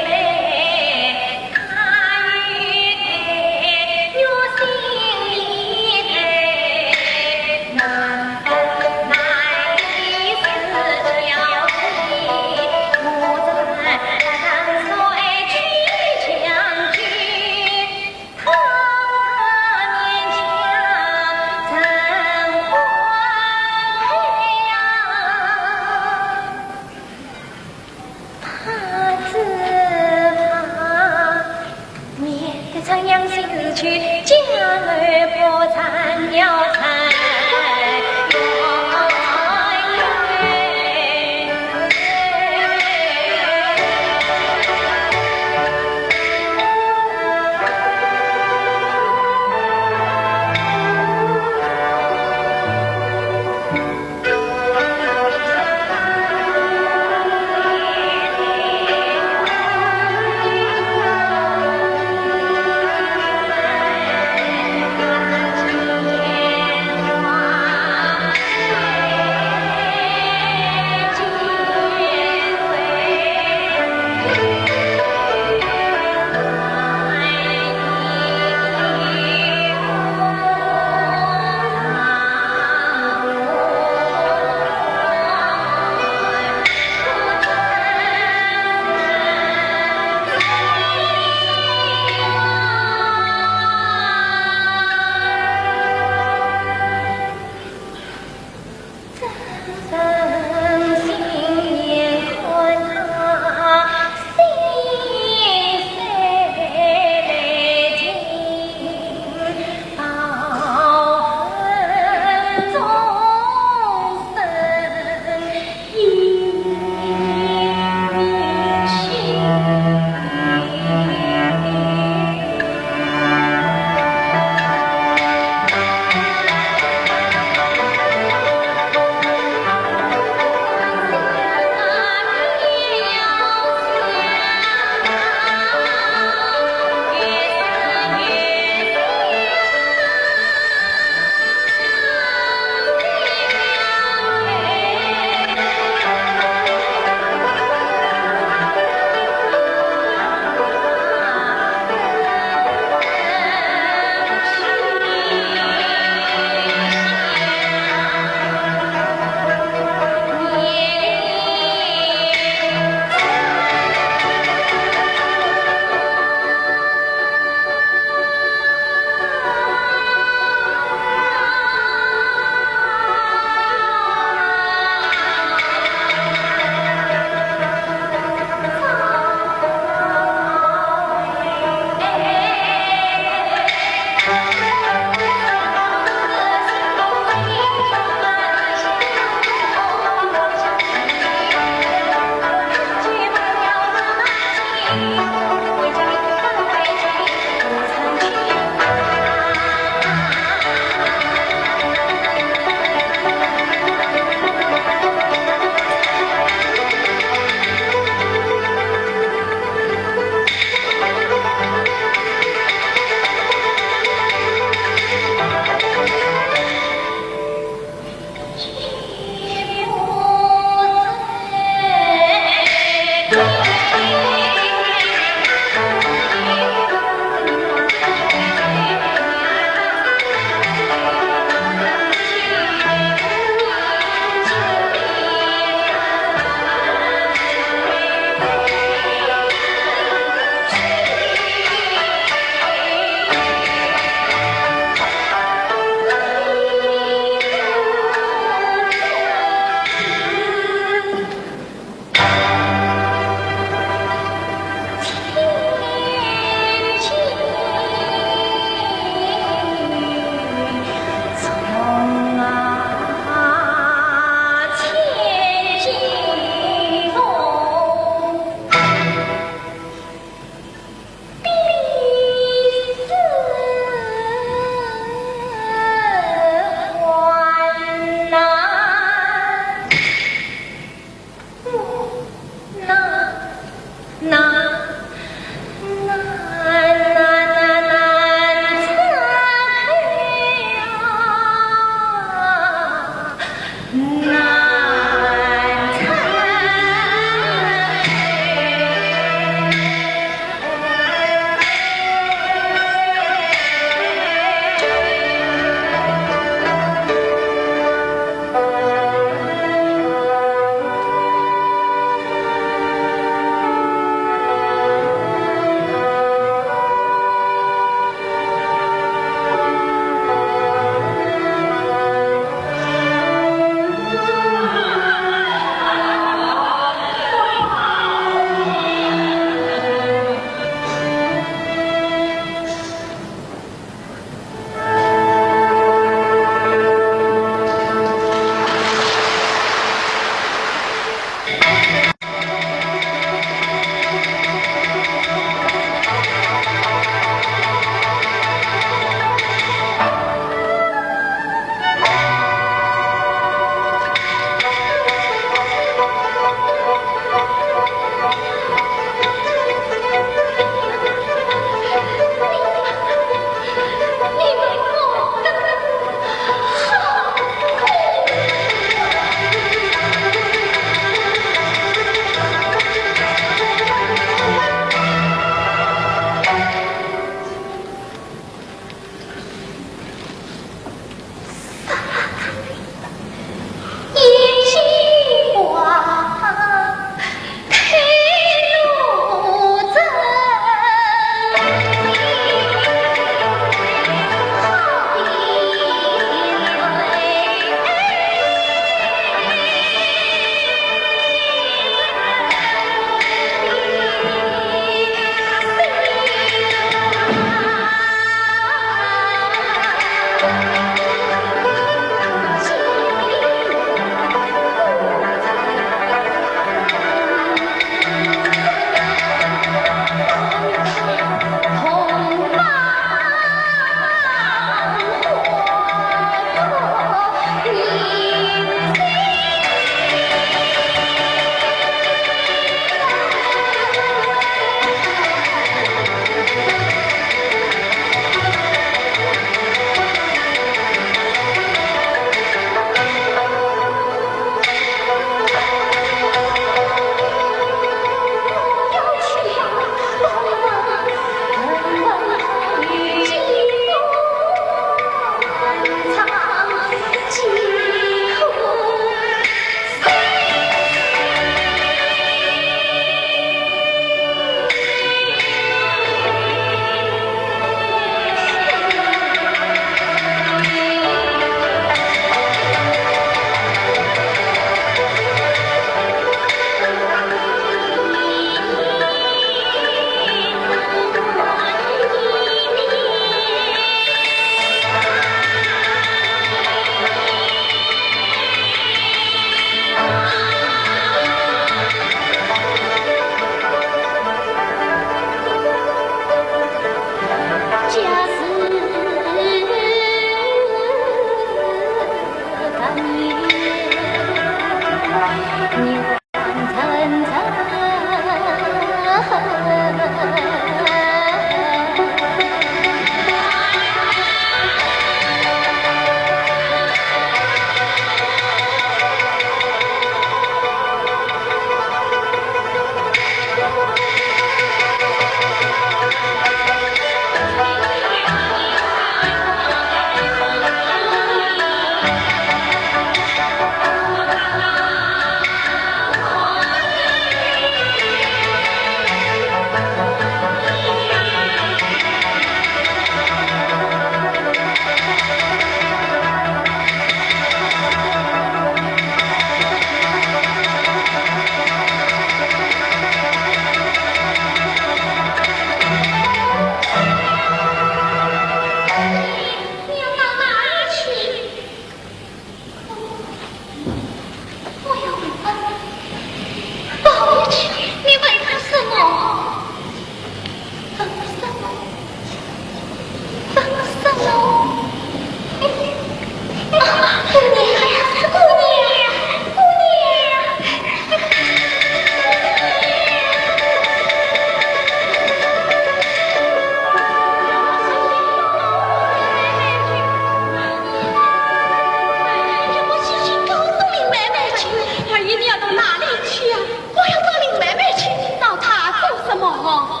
哦，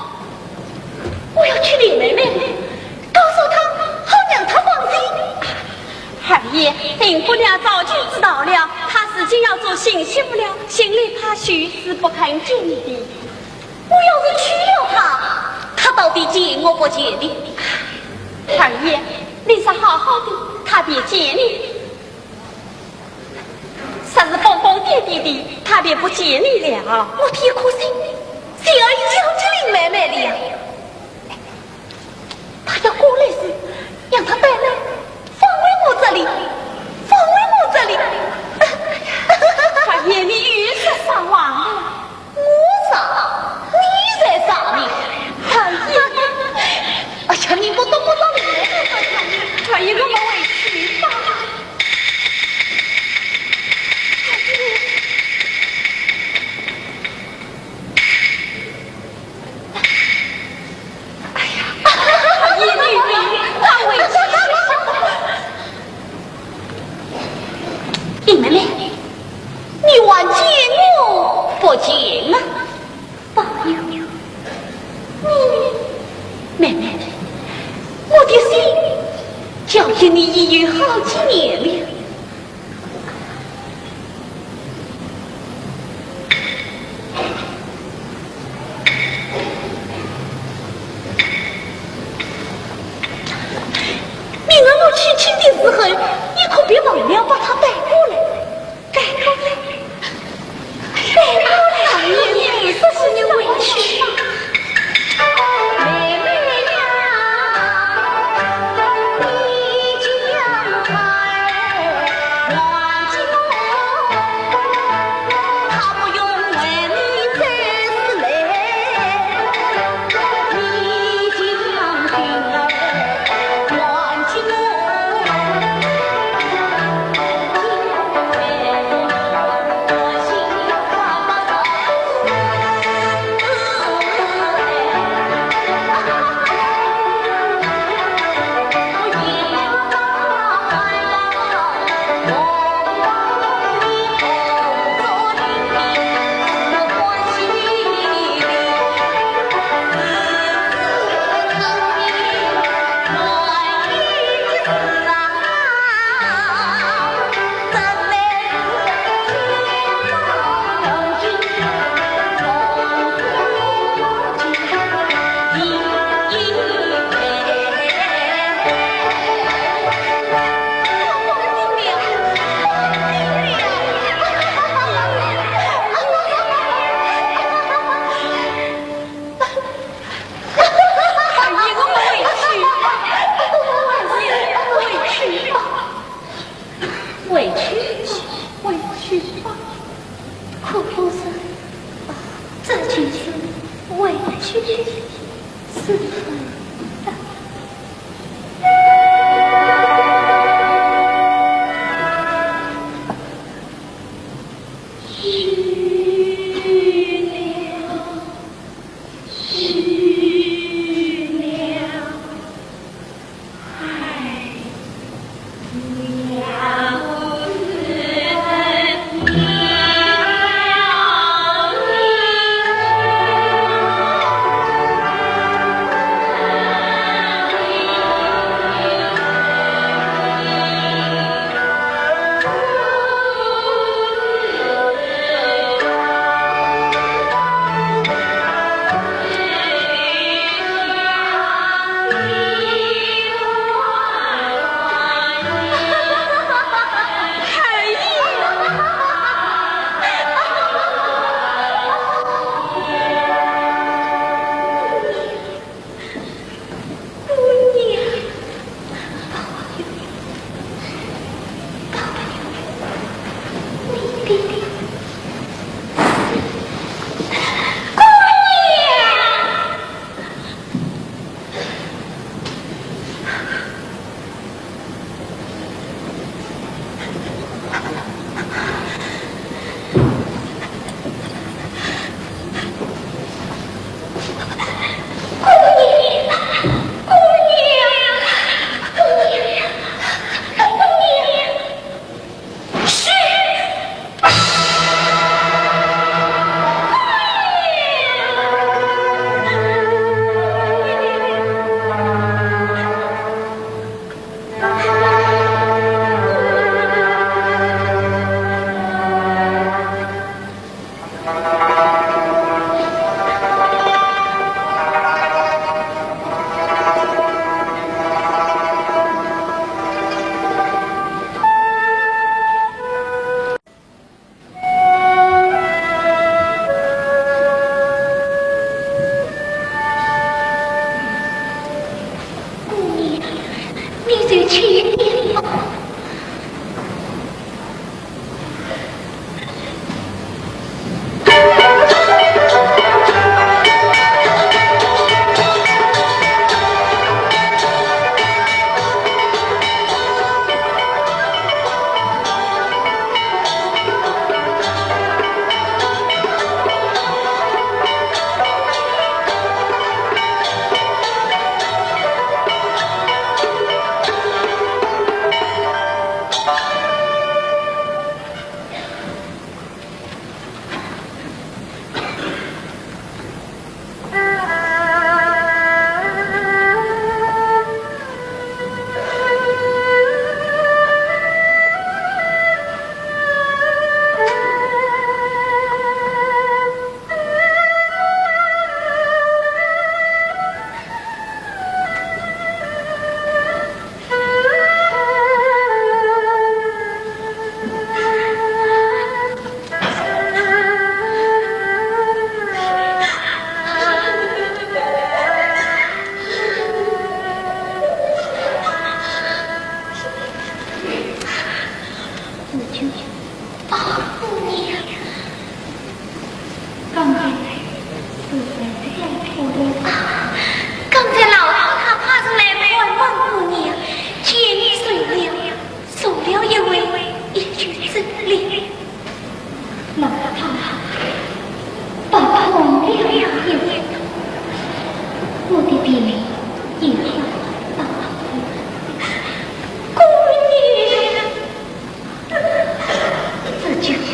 我要去林妹妹，告诉她，好让她放心。二爷，林姑娘早就知道了，她如今要做新媳妇了，心里怕许是不肯见你的。我要是娶了她，她到底见我不见的？二爷，你说好好的，她便见你。 说是疯疯癫癫的，她便不见你了。我的一颗心，就要交给林妹妹了呀。她要过来时，让她带来，放回我这里，放回我这里。二爷，你又说啥话了？ 我傻，你才傻呢。哎呀，哎呀，你不懂我道理。哎呀，我们回去吧。哎呀，哎呀，你，你，快回去。林妹妹，你还见我不见啊？ 宝玉，你，妹妹，我的心交给你已有好几年了。你让我去请的时候，你可别忘了把它带过来。 哎呀，我们回去吧，我们回去吧，回去吧，回去吧。可不是，这就是回去的时候。宝姑娘，刚才是谁在偷的？啊，刚才老太太爬上来看望姑娘，见你睡了，送了一位一句真理。老太太把空了一回，我的病也好了。姑娘，这就是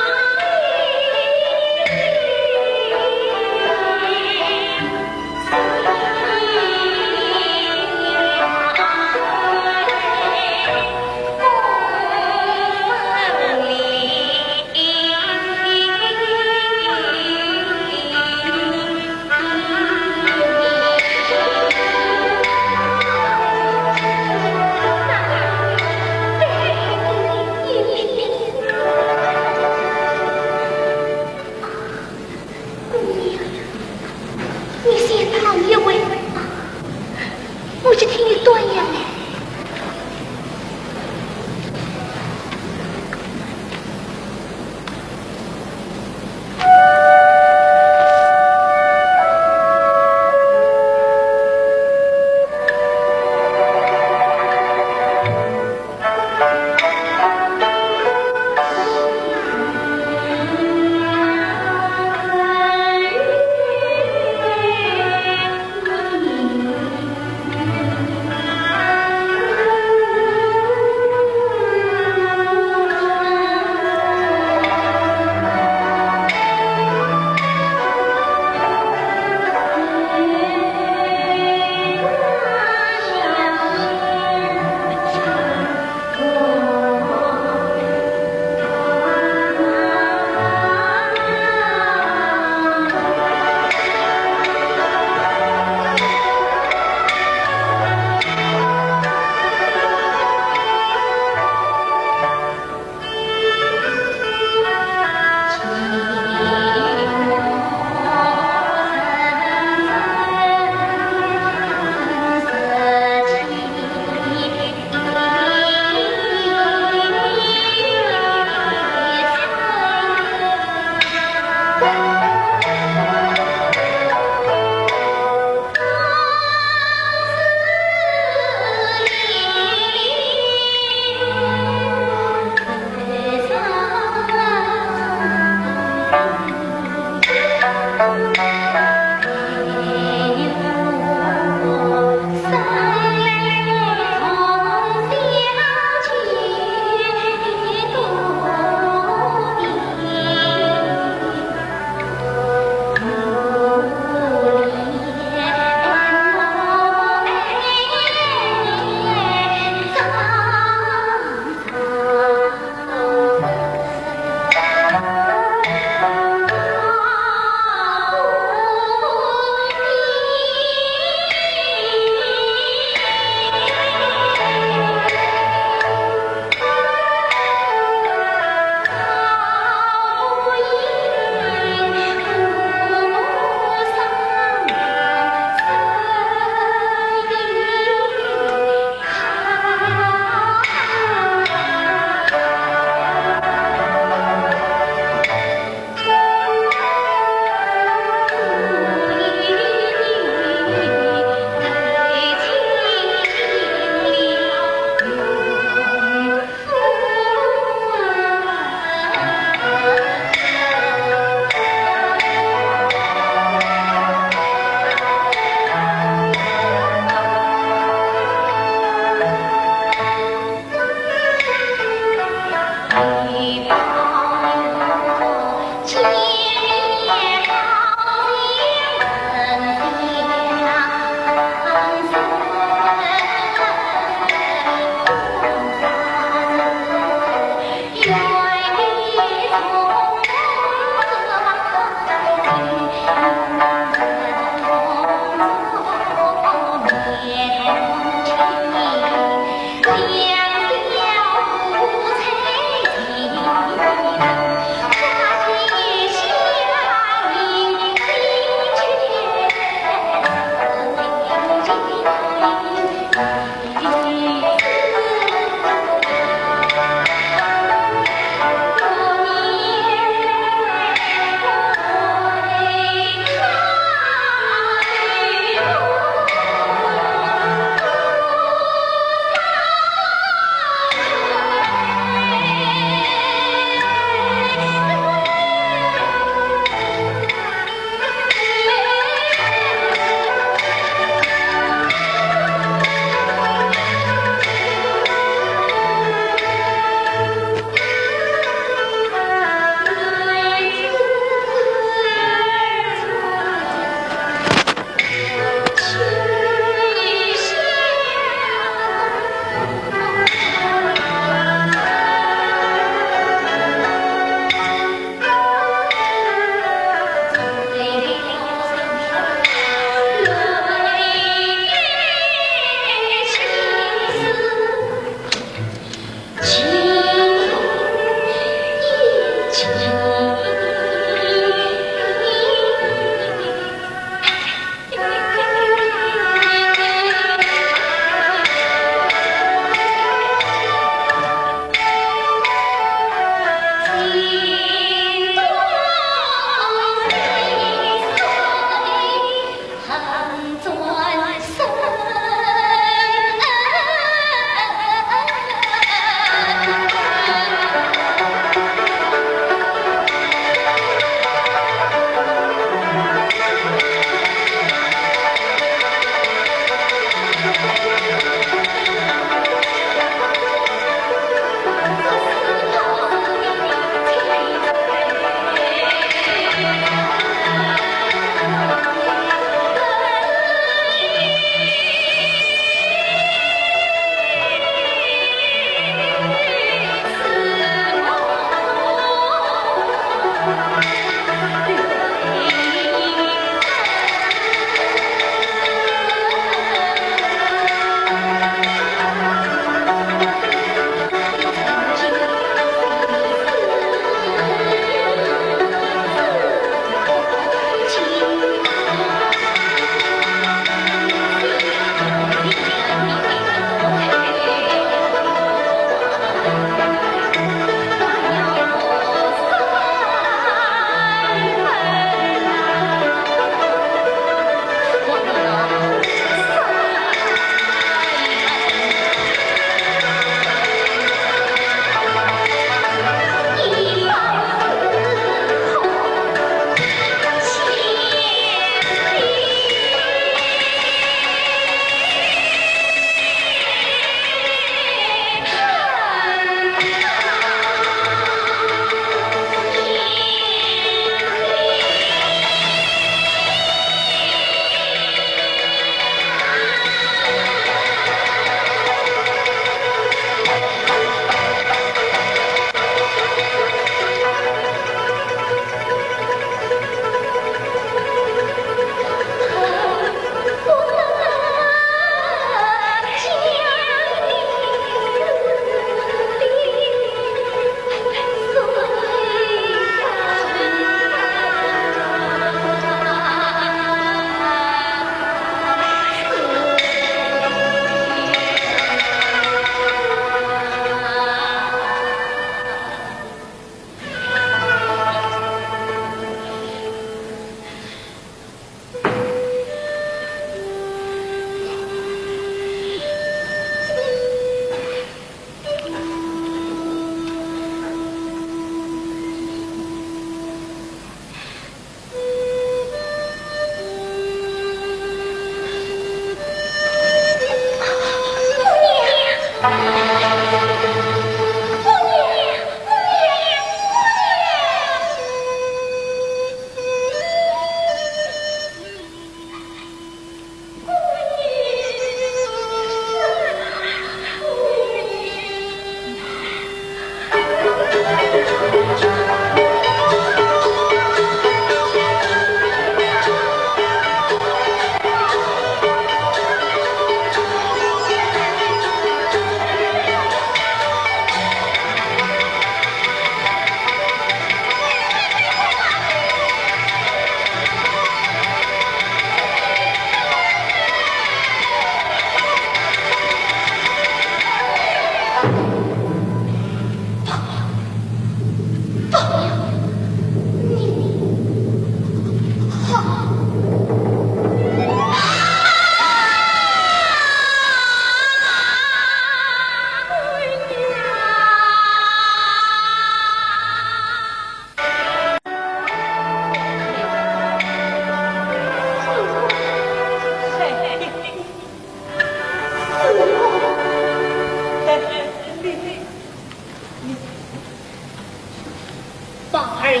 宝二爷，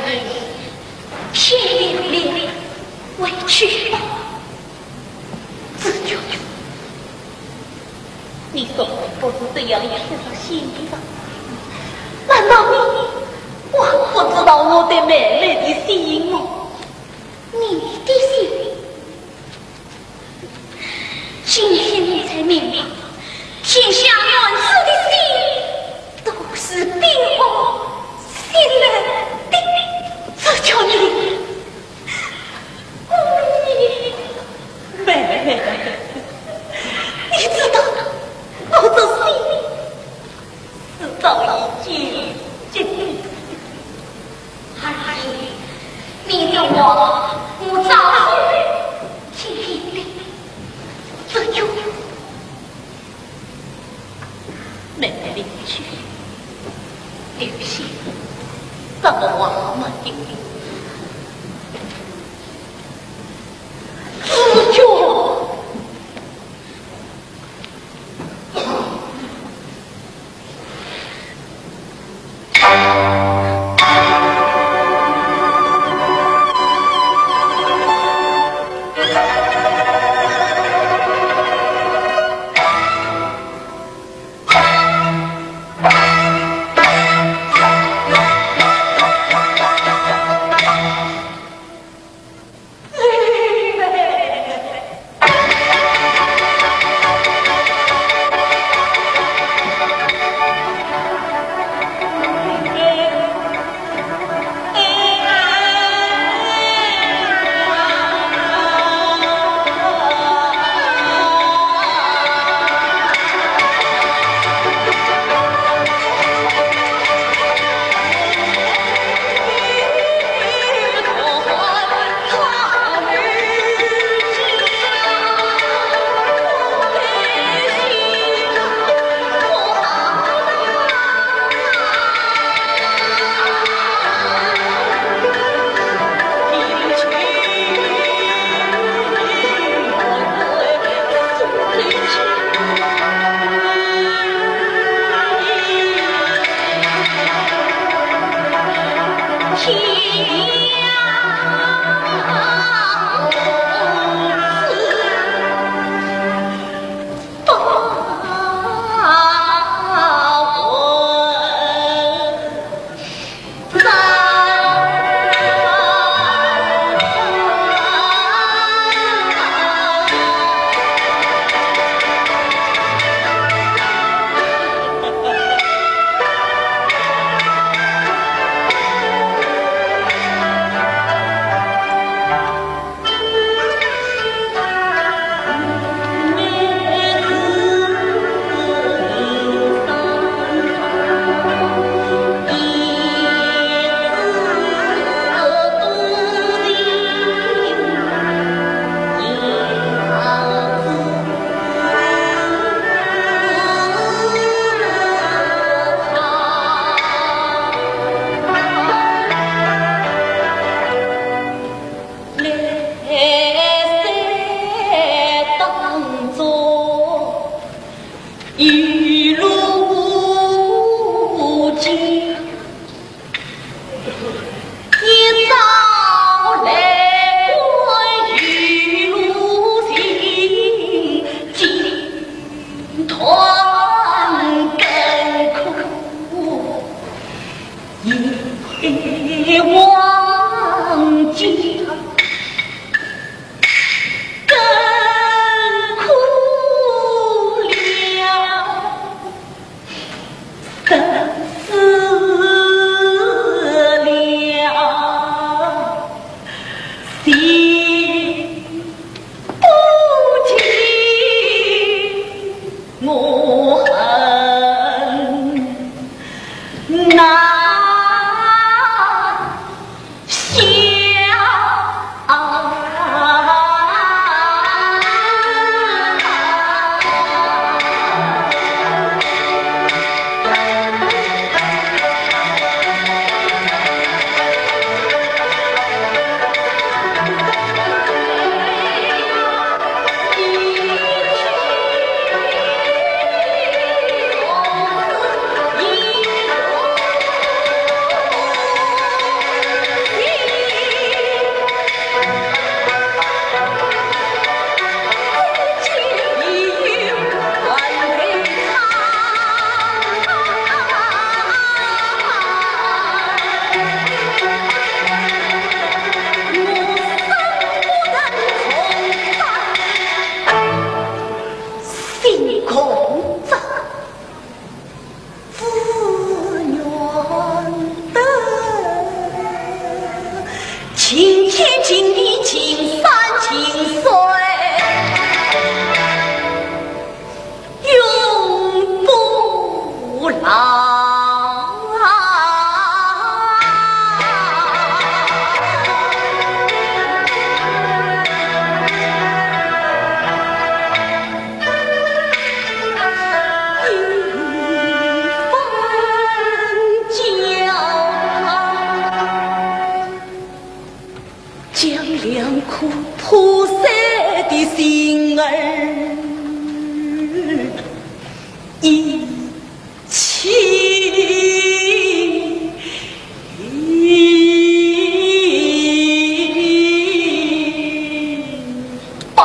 天地不良，回去吧。紫鹃，你总不是这样一颗心吧？难道你还不知道我对妹妹的心吗？你的心 今天我才明白，天下男子的心都是冰冷冰冷的。这叫你故意。妹妹，你知道我这心 是早已经尽力。二爷，你的话我早就听了。这就妹妹离去，留下什么话没听？紫鹃。 来生当中一路见，一朝来过一路寻，金团更苦。 一往情深更苦了，等死了心不静。 我恨难晴天晴地晴山晴水，永不老。将两颗破碎的心儿一起抱。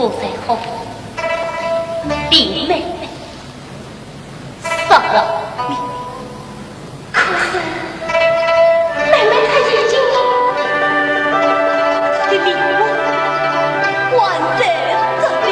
我在喝，并没有杀了你。可是，妹妹她已经，她的灵魂还在这里。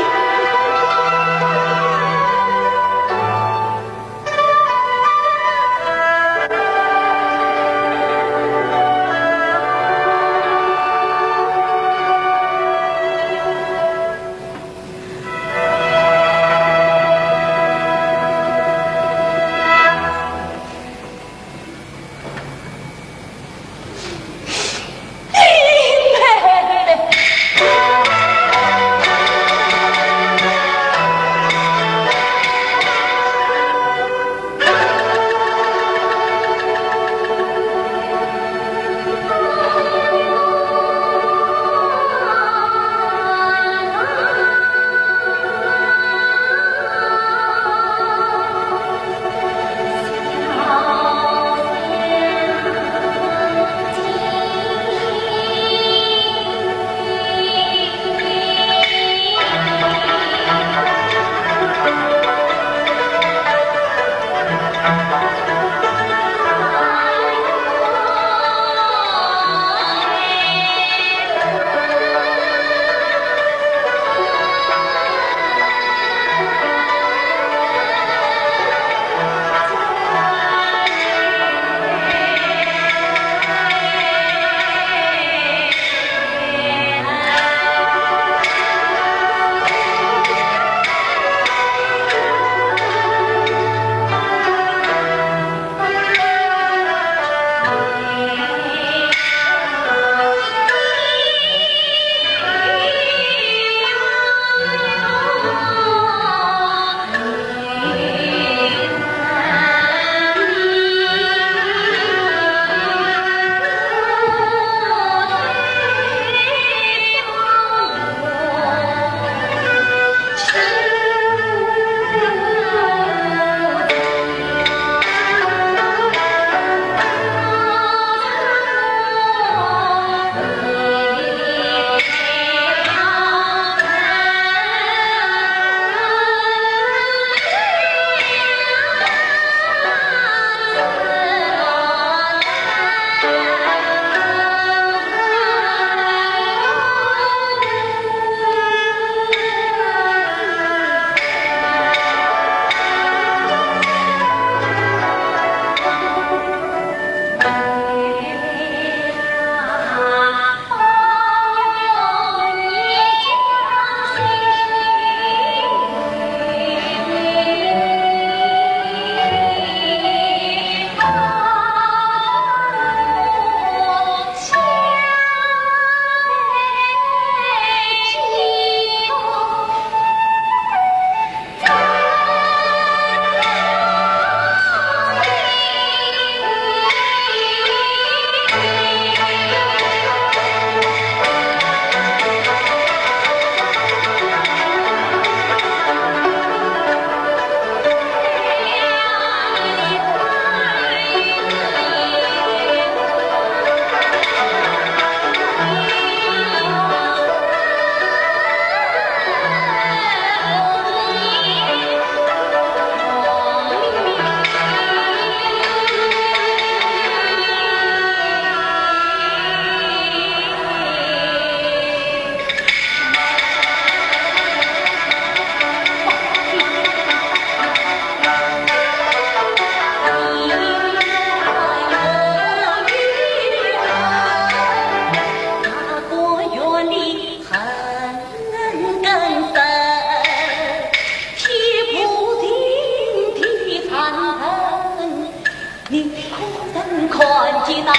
你可曾看见那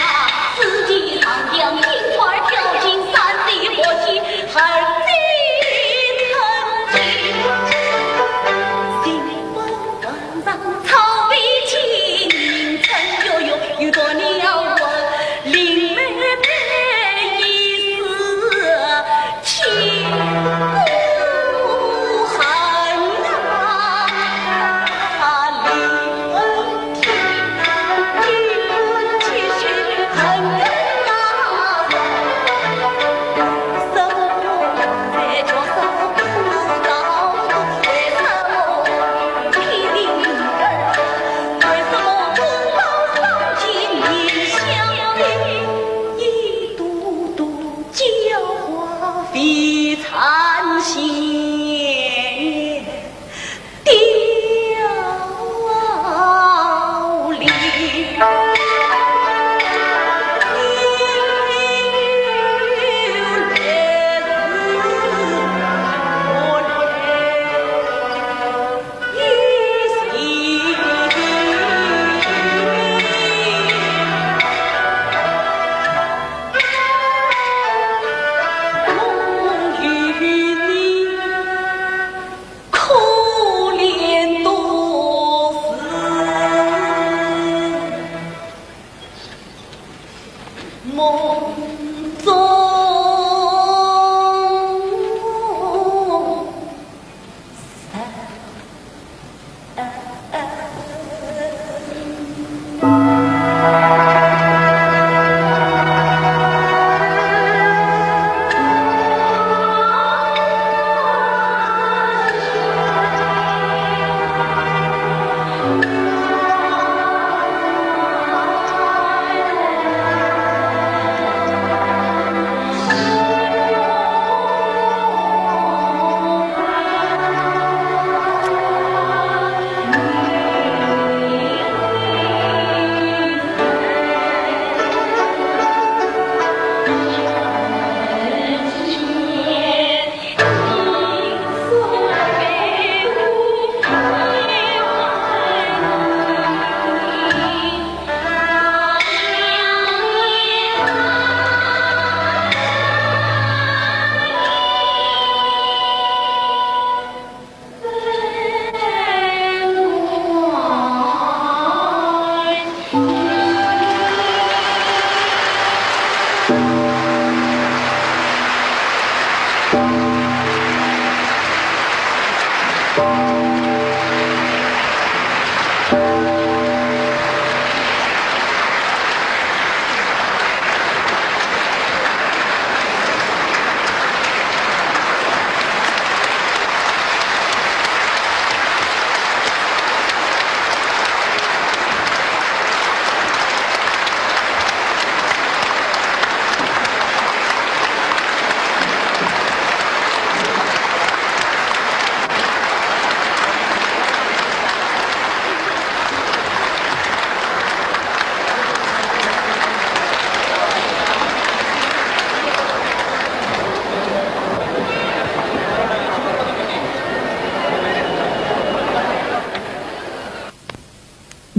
紫禁长江金花飘进山的火气，而今曾经新闻晚上草地青，曾有有有多了我林妹妹一丝